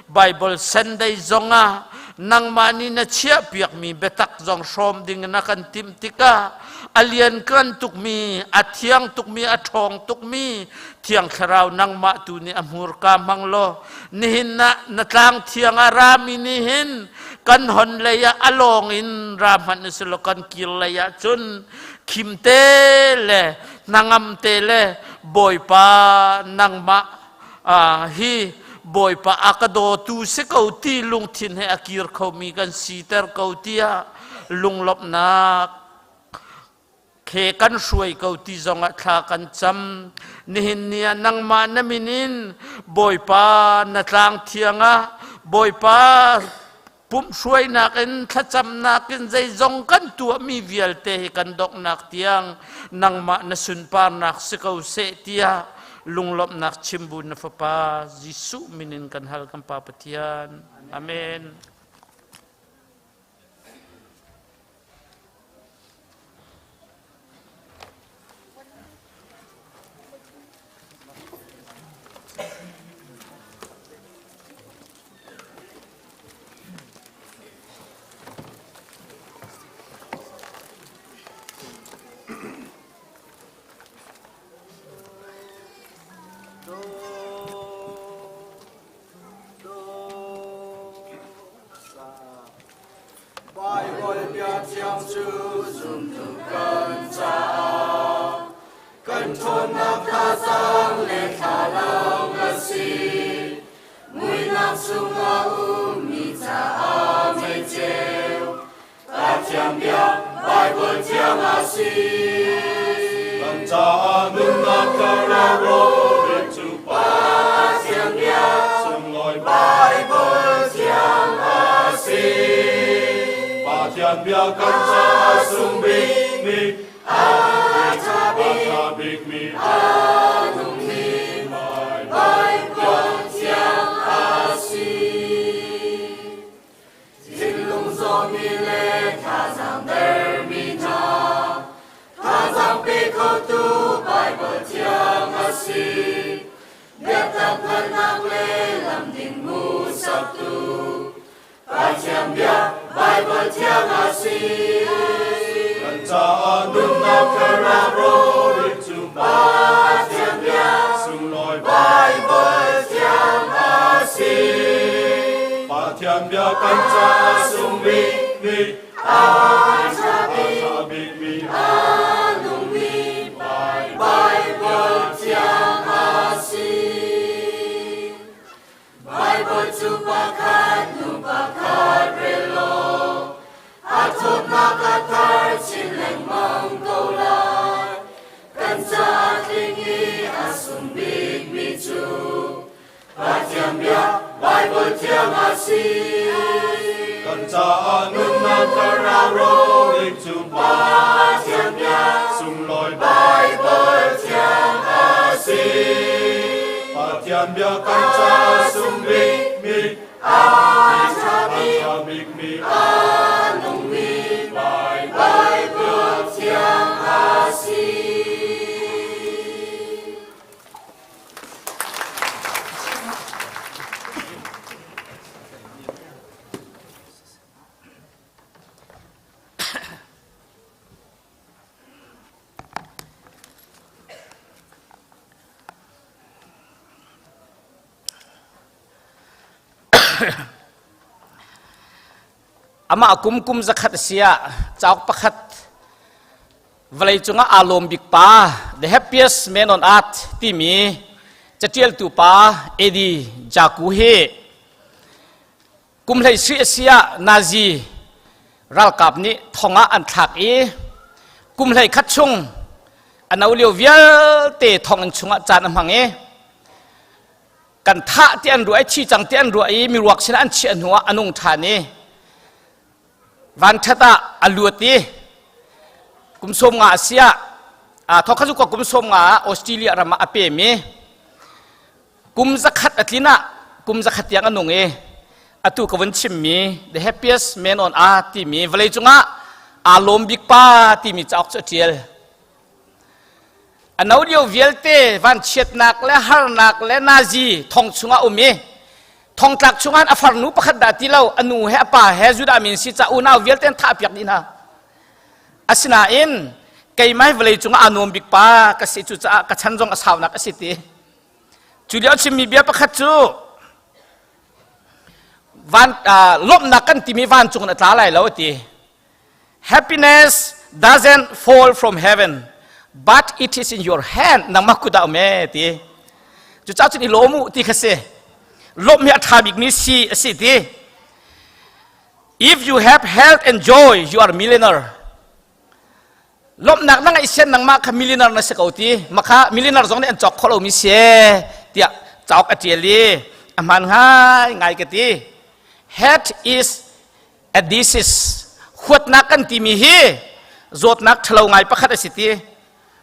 Bible Sunday zongah nangmah nih na chiahpiakmi biatak zong hrawm ding in a kan timh tikah a lian kan tukmi, a thiang tukmi, a ṭhawng tukmi Thiang Thlarau nangmah tu nih a hmurka hmang law nihin ah na tlang thiang ah rami nih hin kan hon lei ah a lawng in ra hmanh usih kan kir lei ah cun khim te le hnangam te le Bawipa nangmah hi Bawipa a ka dawtu si ko ti lungthin he a kir khomi kan siter ko tiah lunglawmhnak he kan hruai ko ti zongah thla kan cam. Nihin ni ah nangmah na min in Bawipa na tlang thiang ah Bawipa pumhruainak in thlacamnak in zeizong kan tuahmi vialte hi kan donghnak tiang nangmah na sunparnak si ko seh tiah lunglawmhnak chimbu na fapa Jesuh min in kan hal, kan Pa Pathian. Amen. cu zumtu kan caah kan ṭhawnnak thazaang le thlalang a si. Muihnak chungah ummi caah meiceu Pathian bia Baibal thiang a si. Kan caah nunnak thlarau rawlbik cu Pathian bia sunglawi Baibal thiang a si. Pathian bia kan caah sung bikmi a ṭha bikmi a nungmi Baibal thiang a si. Thinlung zawmi le thazaang dermi hna, thazaang pe khotu Baibal thiang a si. Biatak hngalhnak le lam ding hmuhsaktu Pathian bia Baibal thiang a si. Kan caah nunnak thlarau rawlbik cu Pathian bia sunglawi Baibal thiang a si. Pathian bia kan caah sung bikmi a ṭha bikmi a nungmi Baibal thiang a si. Baibal cu pakhat hnu pakhat rel law a thawtnak a thar chin lengmang ko lai. Kan caah tling i a sung bikmi cu Pathian bia Baibal thiang a si. Kan caah nunnak thlarau rawlbik cu Pathian bia sunglawi Baibal thiang a si. Pathian bia kan caah sung bikmi a ṭha bikmi a nungmi Baibal thiang a si. Amah kum kum zakhat a si ah cauk pakhat vawlei cungah aa lawm bik pa The Happiest Man on Earth timi catialtu pa Eddie Jaku hi kum hlei sui a si ah Nazi ralkap nih thong ah an thlak i kum hlei khat chung a no lio vialte thonginn chungah caan a hmang i kan thah ti an ruah i thi cang ti an ruah i miruak sinah an chiah hnu ah a nung ṭhan i vanṭhat ah a luat i kum sawm nga a si ah thawkha cu kum sawm nga ah Australia ram ah a pem i kum zakhat a tlin ah kum zakhat tiang a nung i atu ka vun chimmi the happiest man on earth timi vawlei cungah aa lawm bik pa timi cauk cu a ṭial. A no lio vialte vanchiatnak le harnak le nazi thong chungah um i thongtlak chungah a farnu pakhat dah ti lo a nu he a pa he Judah min si ca unau vialte an thah piak dih hna. Asinain keimah hi vawlei cungah aa nuam bik pa ka si cu caah ka chan zong a saunak a si ti. Cu lio chimmi bia pakhat cu van lawmhnak kan timi vancung in a tla lai lo a ti. Happiness doesn't fall from heaven, but it is in your hand. Nangmah kut ah um e ti. Cucaah cun i lawm u ti kha si. Lawmh hi a ṭha bikmi si a si ti. If you have health and joy, you are millionaire. Lawmhnak na ngeih sian nangmah kha millionaire na si ko ti. Makha millionaire zong nih an cawk kho lomi si tiah cauk a ṭial i a hmaan ngai ngai ka ti. Health is A disease huatnak kan timi hi zawtnak ṭhalo ngai pakhat a si ti.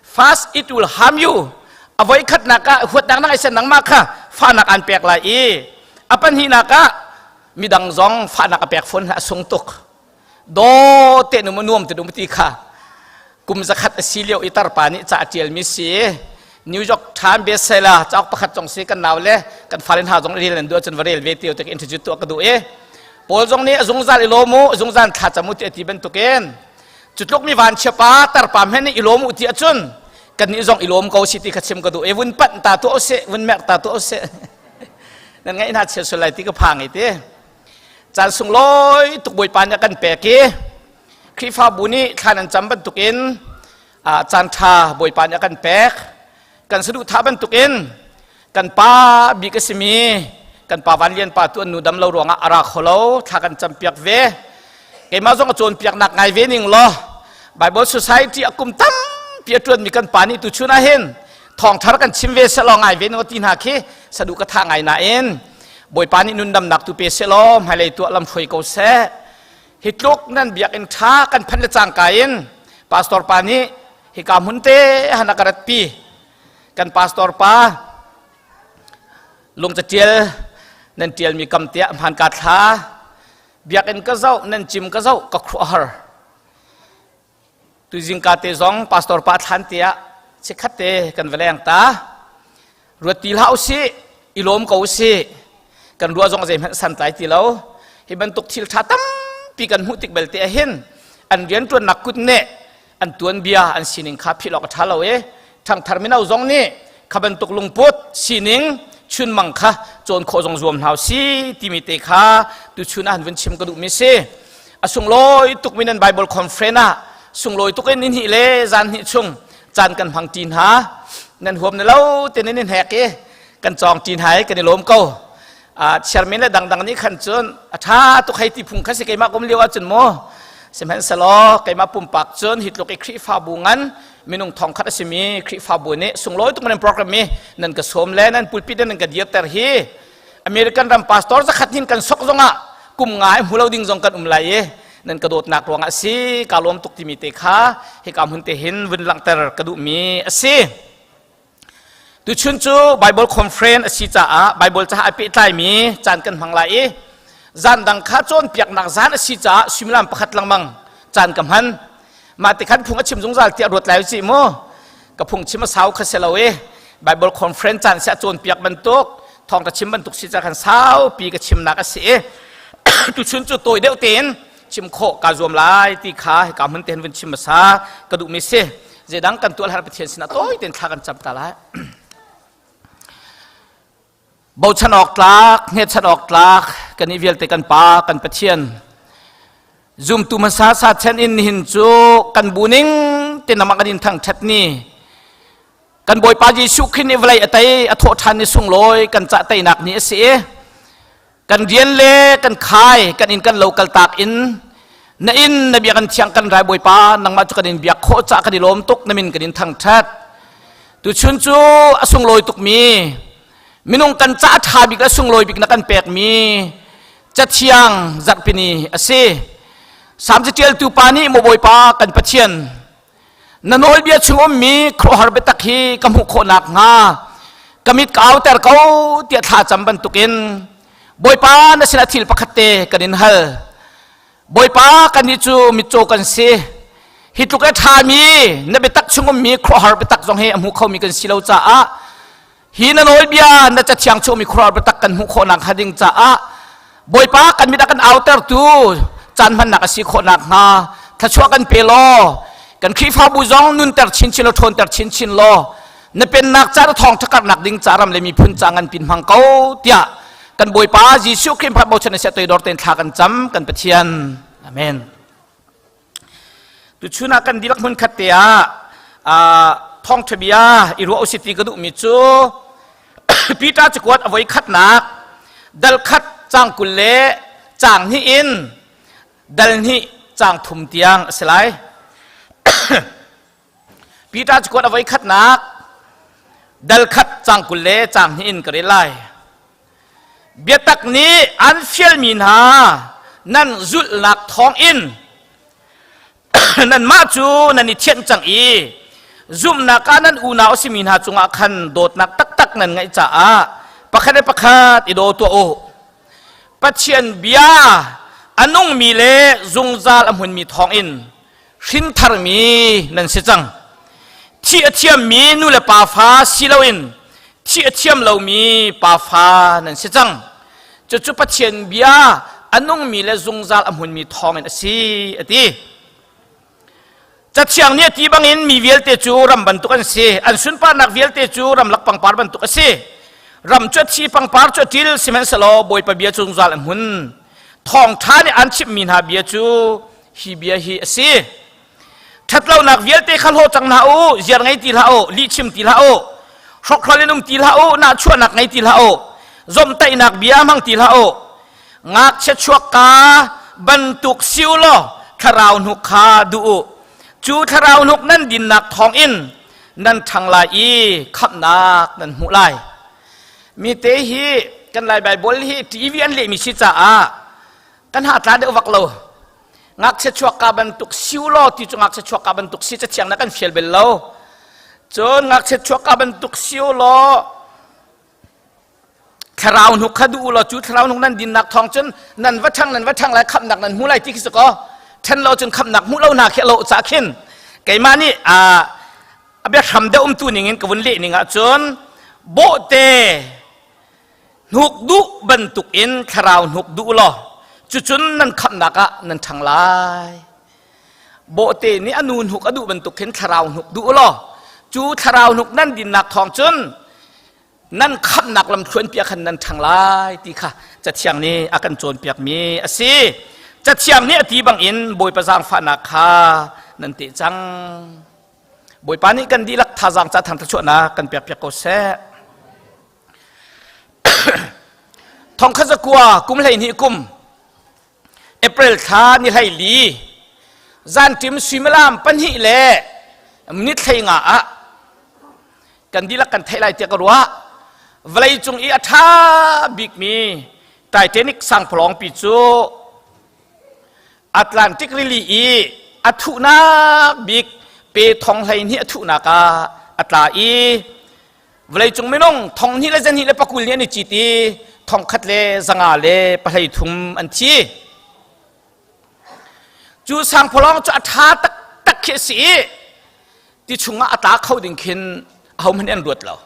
First it will harm you. A voi khatnak ah huatnak na ngeih nangmah kha fahnak an pek lai i a pahnihnak ah midang zong fahnak a pek fawn a sung tuk. Daw te nu nuam te dum ti kha kum zakhat a si lio i tarpa nih ca a ṭialmi si New York Times bestseller cauk pakhat zong si kan nau le kan fale hna zong rel nan duh ahcun va rel ve ti te introduce tuah ka duh i Paul zong nih a zungzal i lawm u a zungzal thla cam u ti a ti bantukin cu tluk mi vanchia pa tarpa hmenh nih i lawm u ti ahcun kannih zong i lawm ko si ti kha chim ka duh i vun panh ta tuah usih vun merh ta tuah usih nan ngaih hna chia sual lai ti ka phang i ti caan sunglawi tuk bawipa nih a kan pek i. Khrihfabu nih thla nan cam bantukin caan ṭha Bawipa nih a kan pek. Kan saduhthah bantukin kan pa bik a simi kan pa Van Lian pa tu an nu dam lo ruangah a ra kho lo thla kan campiak ve. Keimah zong a cawnpiaknak ngai ve ning law Bible Society a kum tampi a ṭuanmi kan pa nih tuchun ah hin thawngthar kan chim ve selaw ngai ve ning ti hna khi sadu ka tha ngai nain Bawipa nih nundamnak tu pe selaw hmailei tuah lam hruai ko seh. Hi tluk nan biakinn ṭha kan phanh le cangka in pastor pa nih hika hmun te han a ka ratpi. Kan pastor pa lungcatial nan ṭialmi kam te ah hmaan kaa thla. Biakinn ka zoh, nan cim ka zoh, ka khuahar. Tuzing ka te zong pastor pa thlan te ah chikkhat te kan va leng ta. Ruat ti hlah usih, i lawm ko usih. Kan ruah zong zeihmanh santlai ti lo. Hi bantuk thil ṭha tampi kan hmuh tik belte ah hin an rianṭuannak kut nih an tuanbia an sining kha philh awk a ṭha lo i ṭhangthar mino zong nih kha bantuk lungput sining chunmang kha cawn khawh zong zuam hna si timi te kha tuchun ah han vun chim ka duhmi si. A sunglawi tukmi nan Bible conference ah sunglawi tuk in nihnih le zan hnih chung caan kan hmang ṭi hna. Nan huam na lo te nan i hnek i kan cawng ṭi hna i kan i lawm ko. Chairman le dangdang nih khan cun a ṭha tuk hei ti phung kha si keimah kum lio ahcun mu. Sihmanhsehlaw keimah pumpak cun hi tluk i Khrihfabu ngan minung thong khat a simi Khrihfabu nih sunglawi tuk nan program i nan ka sawm le nan pulpit in nan ka dirter hi American ram pastor zakhat hin kan sok zongah kum nga i hmu lo ding zong kan um lai i nan ka dawtnak ruangah a si ka lawm tuk timi te kha hika hmun te hin vun langhter ka duhmi a si. Tuchun cu Bible conference a si caah Bible caah ai pehtlaimi caan kan hmang lai i zan dang kha cawnpiaknak zan a si caah suimilam pakhat lengmang caan ka hman. Mah ti khan phung a chim zungzal tiah ruat lai usih mu. Ka phung chim a sau kha si lo i Bible conference caan si a cawnpiak bantuk thawngṭha chim bantuk si ca khan saupi ka chimnak a si i tuchun cu tawi deuh tein chim khawh kaa zuam lai ti kha hika hmun te hin vun chim hmasa ka duhmi si. Zeidang kan tuah har Pathian sinah tawi tein thla kan cam ta lai. Bochan awk tlak, hngetchan awk tlak kan i vialte kan Pa, kan Pathian. Zumtu hmasa sa chen in nihin cu kan bu ning te namah kan in thangṭhat ni. Kan Bawipa Jesuh Khrih nih vawlei a tei, a thawh ṭhan ni sunglawi kan cah teinak ni a si i kan rian le kan khai, kan inn kan lo kaltak in na inn na bia kan thiang kan rai Bawipa nangmah cu kan in biak khawh cah kan i lawm tuk na min kan in thangṭhat. Tuchun cu a sunglawi tukmi minung kan ca ṭha bik le sunglawi bik na kan pekmi cathiang zarhpini a si. Salm caṭialtu pa nih maw Bawipa kan Pathian na nawlbia chung ummi khuaruahhar biatak hi ka hmuh khawh nakhnga ka mit ka auter ko tiah thla cam bantukin Bawipa na sinah thil pakhat te kan in hal. Bawipa kannih cu mitcaw kan si. Hi tluk a ṭhami na biatak chung ummi khuaruahhar biatak zong hi a hmu khomi kan si lo caah hi na nawlbia na cathiang chungmi khuaruahhar biatak kan hmuh khawh nakhnga ding caah Bawipa kan mit a kan autertu caan hmannak a si khawh nakhnga thluachuah kan pe law kan Khrihfabu zong nunter chinchin law ṭhawnter chinchin law na pennak ca na thawngṭha karhnak ding ca ram le miphun ca ngan pin hmang ko tiah kan Bawipa Jesuh Khrih bochan in toidor tein thla kan cam kan Pathian. Amen. Tuchun ah kan dihlak hmun khat te ah thawngṭha bia i ruah usih ti ka duhmi cu Peter cakuat a voi khatnak dal khat cang 20 le cang hnih in dal hnih cang thum tiang a si lai. Peter cakuat a voi khatnak dal khat cang 20 le cang hnih in ka rel lai. Biatak nih an fialmi hna nan zulhnak thawngin nanmah cu nan i thianh cang i zumhnak ah nan unau a simi hna cungah khan dawtnak taktak nan ngeih caah pakhat le pakhat i daw tuah u. Pathian bia a nungmi le zungzal a hmunmi thawngin hrintharmi nan si cang. Thih a thiammi nu le pa fa si loin thih a thiam lomi pa fa nan si cang. Cucu Pathian bia a nungmi le zungzal a hmunmi thawngin a si a ti. Cathiang nih a ti bangin mi vialte cu ram bantuk an si. An sunparnak vialte cu ramlak pangpar bantuk a si. Ram cu a thi, pangpar cu a ṭil, sihmanhsehlaw Bawipa bia cu zungzal a hmun. Thawngṭha nih an chimhmi hna bia cu Hi bia hi a si. Ṭhatlonak vialte kha hlaw cang hna u, ziar ngei ti hlah u, lihchim ti hlah u, hrokhrol in um ti hlah u, nahchuahnak ngei ti hlah u, zomhtaihnak bia hmang ti hlah u. Ngakchia chuakka bantuk si u law thlarau hnuk kha duh u. Cu thlarau hnuk nan dinnak thawngin nan ṭhang lai i khamhnak nan hmuh lai. Mi te hi kan Lai Baibal hi TV an lehmi si caah kan ha tla deuh vak lo. Ngakchia chuakka bantuk siu law ti cu ngakchia chuakka bantuk si cathiang na kan fial bel lo. Cun ngakchia chuakka bantuk siu law thlarau hnuk kha duh law cu thlarau hnuk nan dinnak thawng cun nan va ṭhang nan va ṭhang lai khamhnak nan hmu lai ti khi si kaw ṭhen lo cun khamhnak hmuh lo hna khi a lo ca khin keimah nih a biahram deuh umtu ning in ka vun leh ning ahcun bawhte hnuk duh bantuk in thlarau hnuk duh law cucun nan khamhnak ah nan ṭhang lai. Bawhte nih a nu hnuk a duh bantuk khin thlarau hnuk duh law cu thlarau hnuk nan dinnak thawng cun nan khamhnak lamthluan piah khan nan ṭhang lai ti kha Cathiang nih a kan cawnpiakmi a si. Cathiang nih a ti bangin Bawipa zaangfahnak kha nan teh cang. Bawipa nih kan dihlak thazaang ca thangṭhat kan pekpiak ko seh. Thongkhat zakua kum 12 kum April thla ni 14 zanṭim suimilam 2 le minute 15 ah kan dihlak kan theih lai tiah ka ruah. Vawlei cung i a ṭha bikmi Titanic sangphalawngpi cu Atlantic rili i a thuhnak bik pe thong 12 a thuhnak ah a tla i vawleicung minung 2 le 220 nih an i cit i 1133 an thi. Cu sangphalawng cu a ṭha taktak khi a si i ti chungah a tla kho ding khin ahohmanh an ruat lo.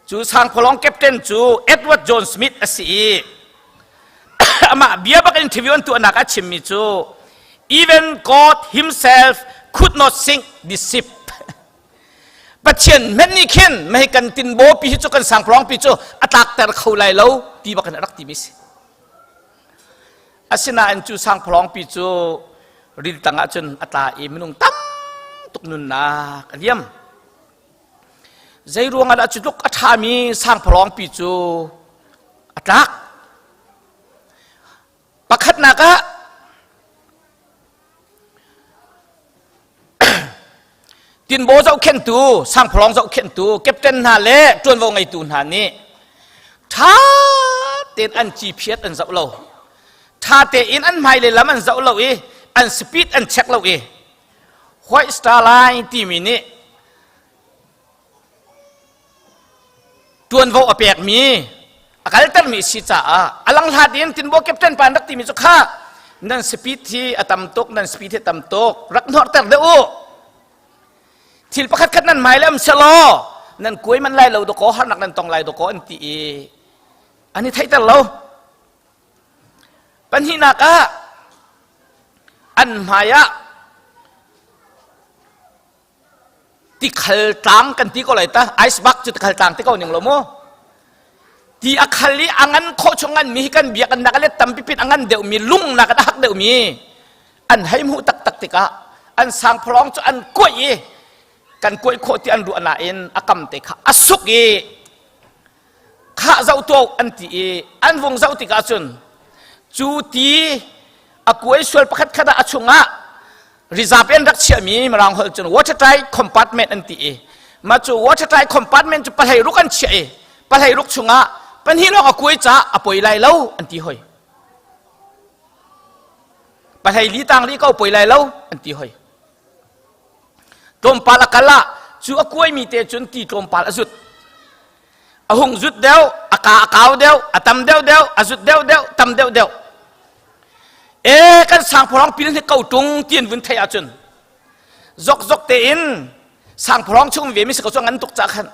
Cu sangphalawng captain cu Edward John Smith a si i amah bia bak interview an tuahnak a chimmi cu even God himself could not sink this ship. Pathian hmenh nih khin mei kan tinbaw pi hi cu kan sangphalawng pi cu a tlakter kho lai lo ti bak in a rak timi si. Asinain cu sangphalawng pi cu ril tang ah cun a tla i minung tam tuk nunnak a liam. Zei ruangah dah cu tluk a ṭhami sangphalawng pi cu a tlak? Pakhatnak ah tinbaw zohkhenhtu, sangphalawng zohkhenhtu, captain hna le ṭuanvo ngeitu hna nih ṭha tein an ciphiat an zoh lo. Ṭha tein an hmailei lam an zoh lo i an speed an check lo i White Star Line timi nih ṭuanvo a pekmi a kaltermi si caah a langhlat in tinbaw captain pa an rak timi cu kha nan speed hi a tam tuk nan speed hi tam tuk rak hnorter deuh u thil pakhat khat nan hmai le um selaw nan kuai man lai lo dakaw harnak nan tong lai dakaw an ti i an i theihter lo Pahnihnak ah an hmai ah tikhal tlang kan ti ko lai ta iceberg cu tikhal tlang ti ko ning lo mu ti a khal i a ngan khawh chung ngan mi hi kan biak nak le tampi pin a ngan deuh mi lung nak a hak deuh mi an hei hmuh taktak tikah an sangphalawng cu an kuaih i kan kuaih khawh ti an ruah nain a kam te kha a suk i khah zoh tuah an ti i an vung zoh tikah cun cu ti a kuai sual pakhat khat ah a chungah reserve an rak chiahmi mirang holh cun watertight compartment an ti i mah cu watertight compartment cu pahlei ruk an chiah i pahlei ruk chungah pahnih lawng a kuai caah a poi lai lo an ti hoi pahlei li tang li ko poi lai lo an ti hoi tlawmpal a kal ah cu a kuaimi te cun ti tlawmpal a zut a hung zut deuh a ka a kau deuh a tam deuh deuh a zut deuh deuh tam deuh deuh e kan sangphawlawng pil hi ko tung ti an vun theih ahcun zok zok tein sangphawlawng chung ve mi si ko cu ngan tuk ca khan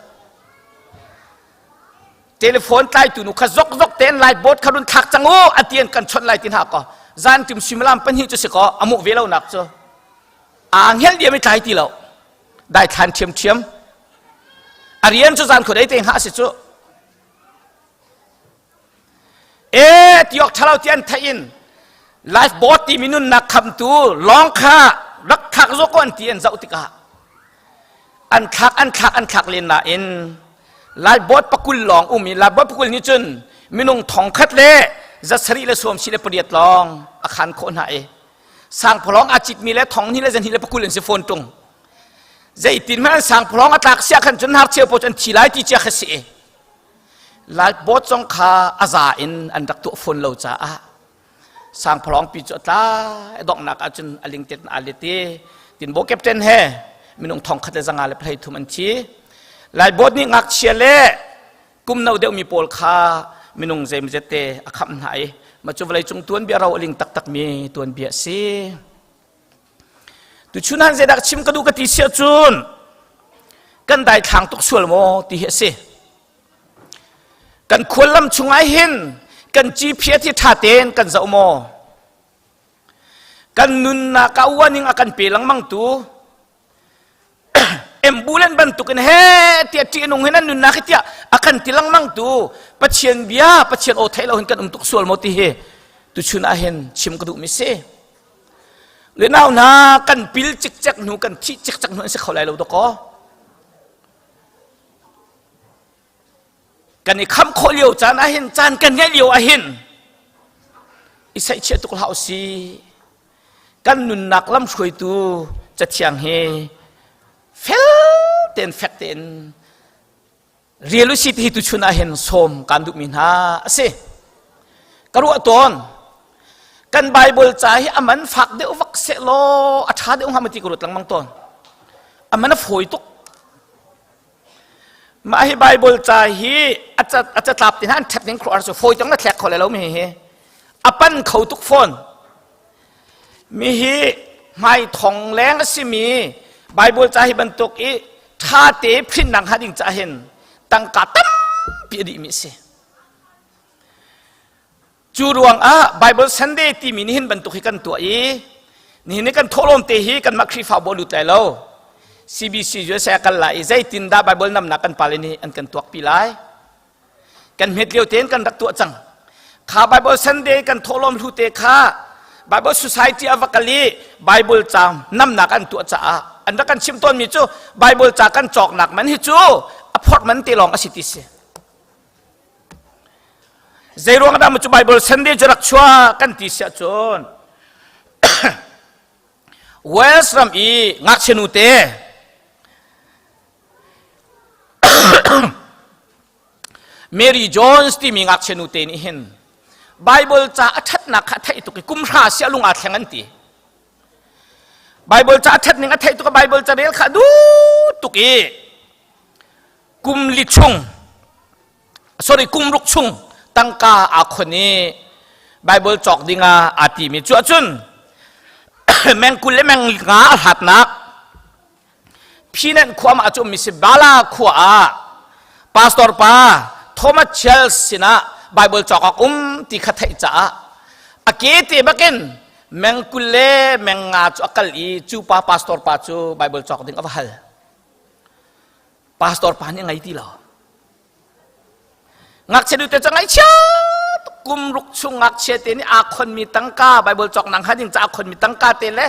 telephone tlaitu nu kha zok zok tein lai boat kha run thlak cang u a ti an kan chawnh lai ti hna ko zan tim suimilam pahnih cu si ko amuh ve lo nak cu aa hngelh diam i tlai ti lo daithlan ṭhiamṭhiam a rian cu zan khuadei te hngah si cu e tiok ṭhalo ti an theih in. Life boat timi nunnak khamtu lawng kha rak thlak zawk ko an ti an zoh tikah an thlak an thlak an thlak len nain life boat pakul lawng um i life boat pakul nih cun minung thong khat le zasarih le sawm si le pariat lawng a khan khawh hna i sangphalawng aa citmi le thong hnih le zahnih le pakul an si fawn ṭung. Zeitin hmanh an sangphalawng a tlak sia khan cun hnarcheu pawl cu an thi lai ti cia kha si i life boat zong kha a za in an rak tuah fawn lo caah sangphalawng pi cu a tla donghnak ah cun a lingtet in aa let i tinbaw captain he minung thong khat le zanga le phlei thum an thi. Life boat nih ngakchia le kum no deuhmi pawl kha minung zeimazet te a khamh hna i mah cu vawleicung tuanbia ro a ling taktakmi tuanbia a si. Tuchun han zeidah chim ka duh ka ti siah cun kan daithlang tuk sual maw ti hi a si. Kan khuallam chungah hin kan GPS hi ṭha tein kan zoh maw? Kan nunnak ah uaning a kan pe lengmang tu ambulance bantukin he tiah ṭih nung hin an nunnak hi tiah a kan ti lengmang tu Pathian bia Pathian aw theih lo hin kan um tuk sual maw ti hi tuchun ah hin chim ka duhmi si. Le nau hna kan pil cikcek hnu kan thih cikcek hnu an si kho lai lo dawkaw. Kan i khamh khawh lio caan ah hin caan kan ngeih lio ah hin i saihchiah tuk hlah usih. Kan nunnak lamhruaitu Cathiang hi fel tein fek tein rel usih ti hi tuchun ah hin sawm kaan duhmi hna a si. Ka ruah tawn kan Bible ca hi a man fak deuh vak sehlaw a ṭha deuh hnga maw ti ka ruat lengmang tawn. A man a fawi tuk. Mah hi Bible ca hi a catlap te hna an ṭhek ning khuaruahhar cu fawi tong na thlek kho lai lo mi hi. A pan kho tuk fawn. Mi hi hmai thong leng a simi Bible ca hi bantuk i ṭha te phinnak hnga ding ca hin tangka tampi a dihmi a si. Cu ruangah Bible Sunday timi nihin bantuk hi kan tuah i nihin ni kan thawhlawm te hi kanmah Khrihfabu a lut lai lo. CBC USA kal lai i zeitindah Bible namnak kan pale nih an kan tuakpi lai. Kan hmet lio tein kan rak tuah cang. Kha Bible Sunday kan thawhlawm hlu te kha Bible Society a va kal i Bible ca namnak an tuah caah an rak kan chim tawnmi cu Bible ca kan cawknak man hi cu a phorh man te lawng a si ti si. Zeiruang dah cu Bible Sunday cu rak chuah kan ti siah cun Wales ram i ngakchia nu te Mary Jones timi ngakchia nu te nih hin Bible ca a ṭhatnak kha a theih tuk i kum hra sia lung aa thleng an ti. Bible ca a ṭhat ning a theih tuk i Bible ca rel kha a duh tuk i kum li chung sorry kum ruk chung tangka aa khon i Bible cawk ding ah aa timi cu ahcun meng 20 le meng nga a hlatnak Phinan khua mah cu ummi si Bala khua ah pastor pa Thomas Chels sinah Bible cawk awk um ti kha theih caah a ke te bakin meng 20 le meng nga cu a kal i cu pa pastor pa cu Bible cawk ding a va hal. Pastor pa nih ngei ti lo. Ngakchia nu te cu ngaihchia tuk kum ruk chung ngakchia te nih aa khonmi tangka Bible cawk nang ha ding ca aa khonmi tangka te le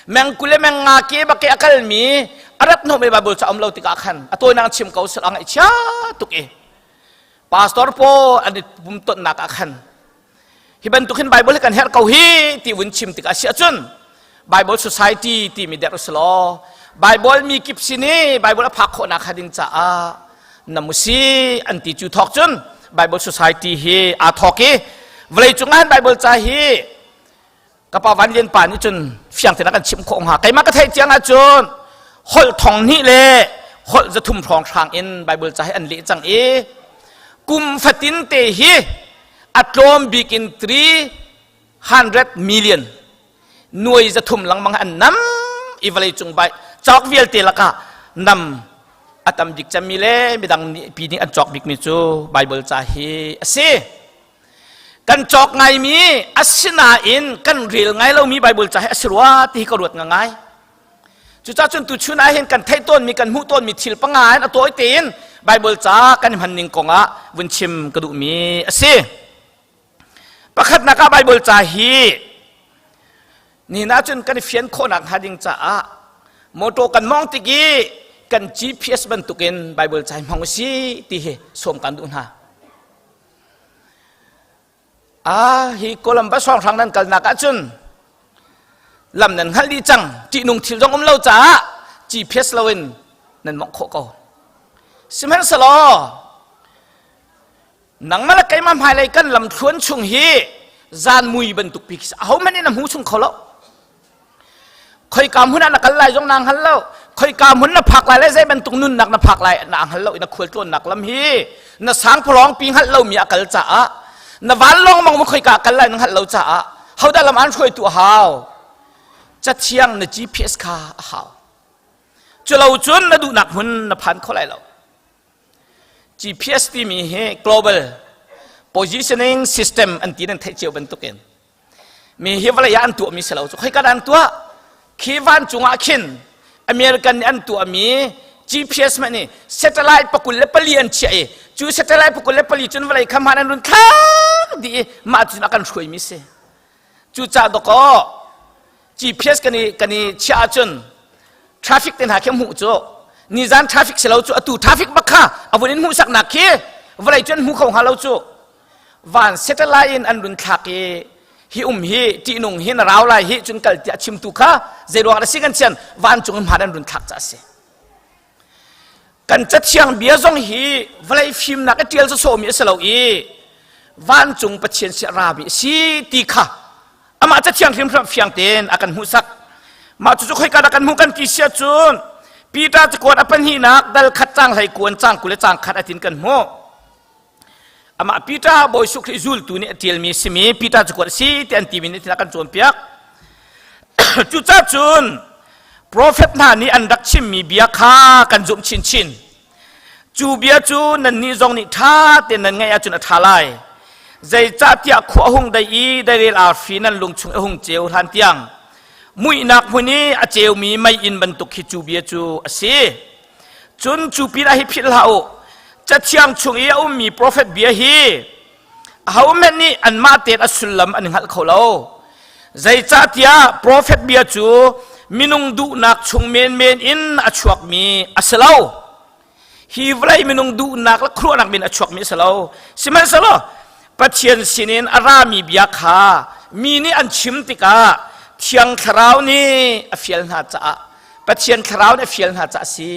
meng 20 le meng nga ke bak ke a kalmi a rat hnawhmi Bible ca um lo tikah khan a tawinak chim ko sel a ngaihchia tuk i pastor pawl an i pum tonnak ah khan hi bantuk hin Bible hi kan herh ko hi ti vun chim tikah si ahcun Bible Society timi der usulaw Bible mi kip sin i Bible a phak khawhnak hnga ding caah namusi an ti cu thawk cun Bible Society hi aa thawk i vawlei cungah hin Bible ca hi ka pa Van Lian pa nih cun fiang tein a kan chimh khawh hnga. Keimah ka theih tiang ahcun holh thong hnih le holh 300 hrawnghrang in Bible ca hi an leh cang i kum fatin te hi a tlawm bik in 300 million nuai 300 lengmang an nam i vawlei cung bai cawk vialte lakah nam a tam bik cemmi le midang nih pi nih an cawk bikmi cu Bible ca hi a si. Kan cawk ngaimi asinain kan rel ngai lomi Bible ca hi a si rua ti hi ka ruat ngai. Cucaah cun tuchun ah hin kan theih tawnmi kan hmuh tawnmi thil panga in a tawi tein Bible ca kan hman ning kong ah vun chim ka duhmi a si. Pakhatnak ah Bible ca hi. Ni na cun kan i fian khawhnak hnga ding caah motor kan mong tik i kan GPS bantukin Bible ca hi hmang si ti hi sawm kan duh hna. Ah hi Columbus hrawnghrang nan kalnak ahcun lam nan hngalh dih cang ṭihnung thil zong um lo caah GPS loin nan mawngh khawh ko. Sihmanhsehlaw nangmah le keimah hmailei kan lamthluan chung hi zan mui bantuk pi khi ahohmanh in a hmu chung kho lo. Khoika hmun ah na kal lai zong naa hngal lo. Khoika hmun na phak lai le zei bantuk nunnak na phak lai na hngal lo i na khualtlawnnak lam hi na sangphalawng pi hngalh lomi a kal caah na vanlawng mong mu khoika kal lai na hngalh lo caah hodah lam an hruaitu a hau. Cathiang na GPS kha a hau. Culo cun na duhnak hmun na phan kho lai lo. GPS timi hi Global Positioning System an ti nan theih cio bantukin mi hi vawlei ah an tuahmi si lo cu khoi kan an tuah khi vancung ah khin American nih an tuahmi GPS hmanh nih satellite 24 an chiah i cu satellite 24 cun vawlei kha hmaan an run thlak dih i mah cun a kan hruaimi si cucaah dawkaw GPS kan i chiah ahcun traffic te hna khi hmuh cu nizan traffic si lo cu atu traffic bak kha a vun in hmuhsaknak khi vawlei cu an hmu kho hnga lo cu van satellite in an run thlak i hi um hi ṭihnung hi na rau lai hi cun kal tiah chimtu kha zeiruang dah si kan sian vancung in hmaan an run thlak ca a si kan cathiang bia zong hi vawlei fimnak i ṭial sawsawhmi a si lo i vancung Pathian si a rami a si ti kha amah cathiang hrimhrim fiang tein a kan hmuhsak mah cucu khoika dah kan hmuh kan ti sia cun Peter cakuat a pahnihnak dal khat cang hlei kuan cang 20 le cang khat atin kan hmuh Amah Peter Bawi Jesuh Khrih zultu nih a ṭialmi simi Peter cakuat a si ti an timi nih thil a kan cawnpiak. Cucaah cun profet hna nih an rak chimmi bia kha kan zumh chinchin. Cu bia cu nannih zong nih ṭha tein nan ngaih ahcun a ṭha lai. Zeicahtiah khua a hung dei i deirel arfi nan lung chung a hung ceu hlan tiang muihnak hmun i a ceumi meiinn bantuk khi cu bia cu a si. Cun cu pinah hi philh hlah u, Cathiang chung i a ummi profet bia hi ahohmanh nih anmah tein a sullam an hngalh kho lo. Zeicahtiah profet bia cu minung duhnak chung menmen in a chuakmi a si lo. Hi vawlei minung duhnak le khuaruahnak men a chuakmi a si lo. Sihmanhsehlaw Pathian sinin a rami bia kha mi nih an chim tikah Thiang Thlarau nih a fial hna caah Pathian Thlarau nih a fial hna caah a si.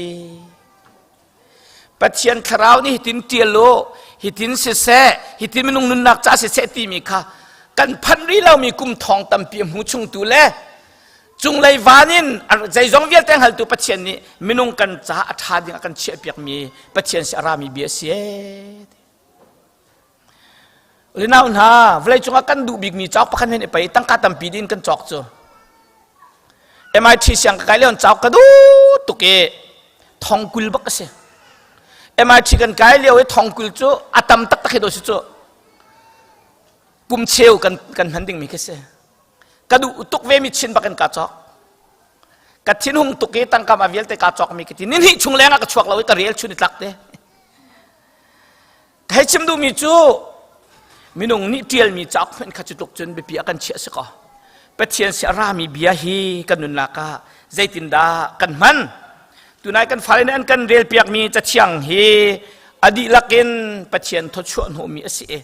Pathian Thlarau nih hitin ṭial u, hitin siseh, hitin minung nunnak caah siseh timi kha kan phanh rih lomi kum thong tampi a hmu chungtu le cunglei van in zeizong vialte hngaltu Pathian nih minung kan caah a ṭha ding a kan chiahpiakmi Pathian si a rami bia a si ee. Rinau hna, vawlei cungah kan duh bikmi cauk pakhat hen i pei tangka tampi din kan cawk cu. MIT siang ka kai lio cauk ka duh tuk i thongkul bak a si. MIT kan kai lio i thongkul cu a tam taktak hi do si cu. Kum cheu kan kan hman dingmi khi si. Ka duh tuk ve mi chin bak in ka cawk. Ka thinhung tuk i tangka ma vialte ka cawk mi ka ti. Ni hnih chung leng ah ka chuak lo i ka rel chun i tlak te. Hei chim duhmi cu minung nih ṭialmi cauk hmanh kha cu tluk cun biapi a kan chiah si kaw Pathian si a rami bia hi kan nunnak ah zeitindah kan hman? Tunai kan fale nih an kan relpiakmi cathiang hi a dihlak in Pathian thawchuah hnawhmi a si i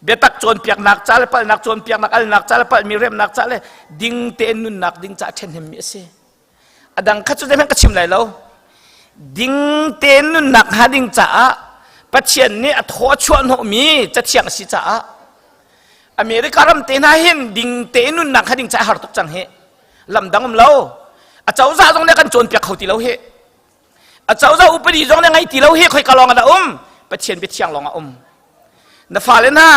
biatak cawnpiaknak ca le palhnak cawnpiaknak alnak ca le palhmi remnak ca le ding tein nunnak ding ca ṭhenhnemmi a si. A dang kha cu zeihmanh ka chim lai lo. Ding tein nunnak hnga ding caah Pathian nih a thaw a chuah hnawhmi cathiang a si caah America ram te hna hin ding tein nunnak hnga ding caah har tuk cang hi. Lam dang um lo. A cozah zong nih kan cawnpiak kho ti lo hi. A cozah upadi zong nih ngei ti lo hi khoika lawng ah dah um? Pathian biathiang lawng ah um. Na fale hna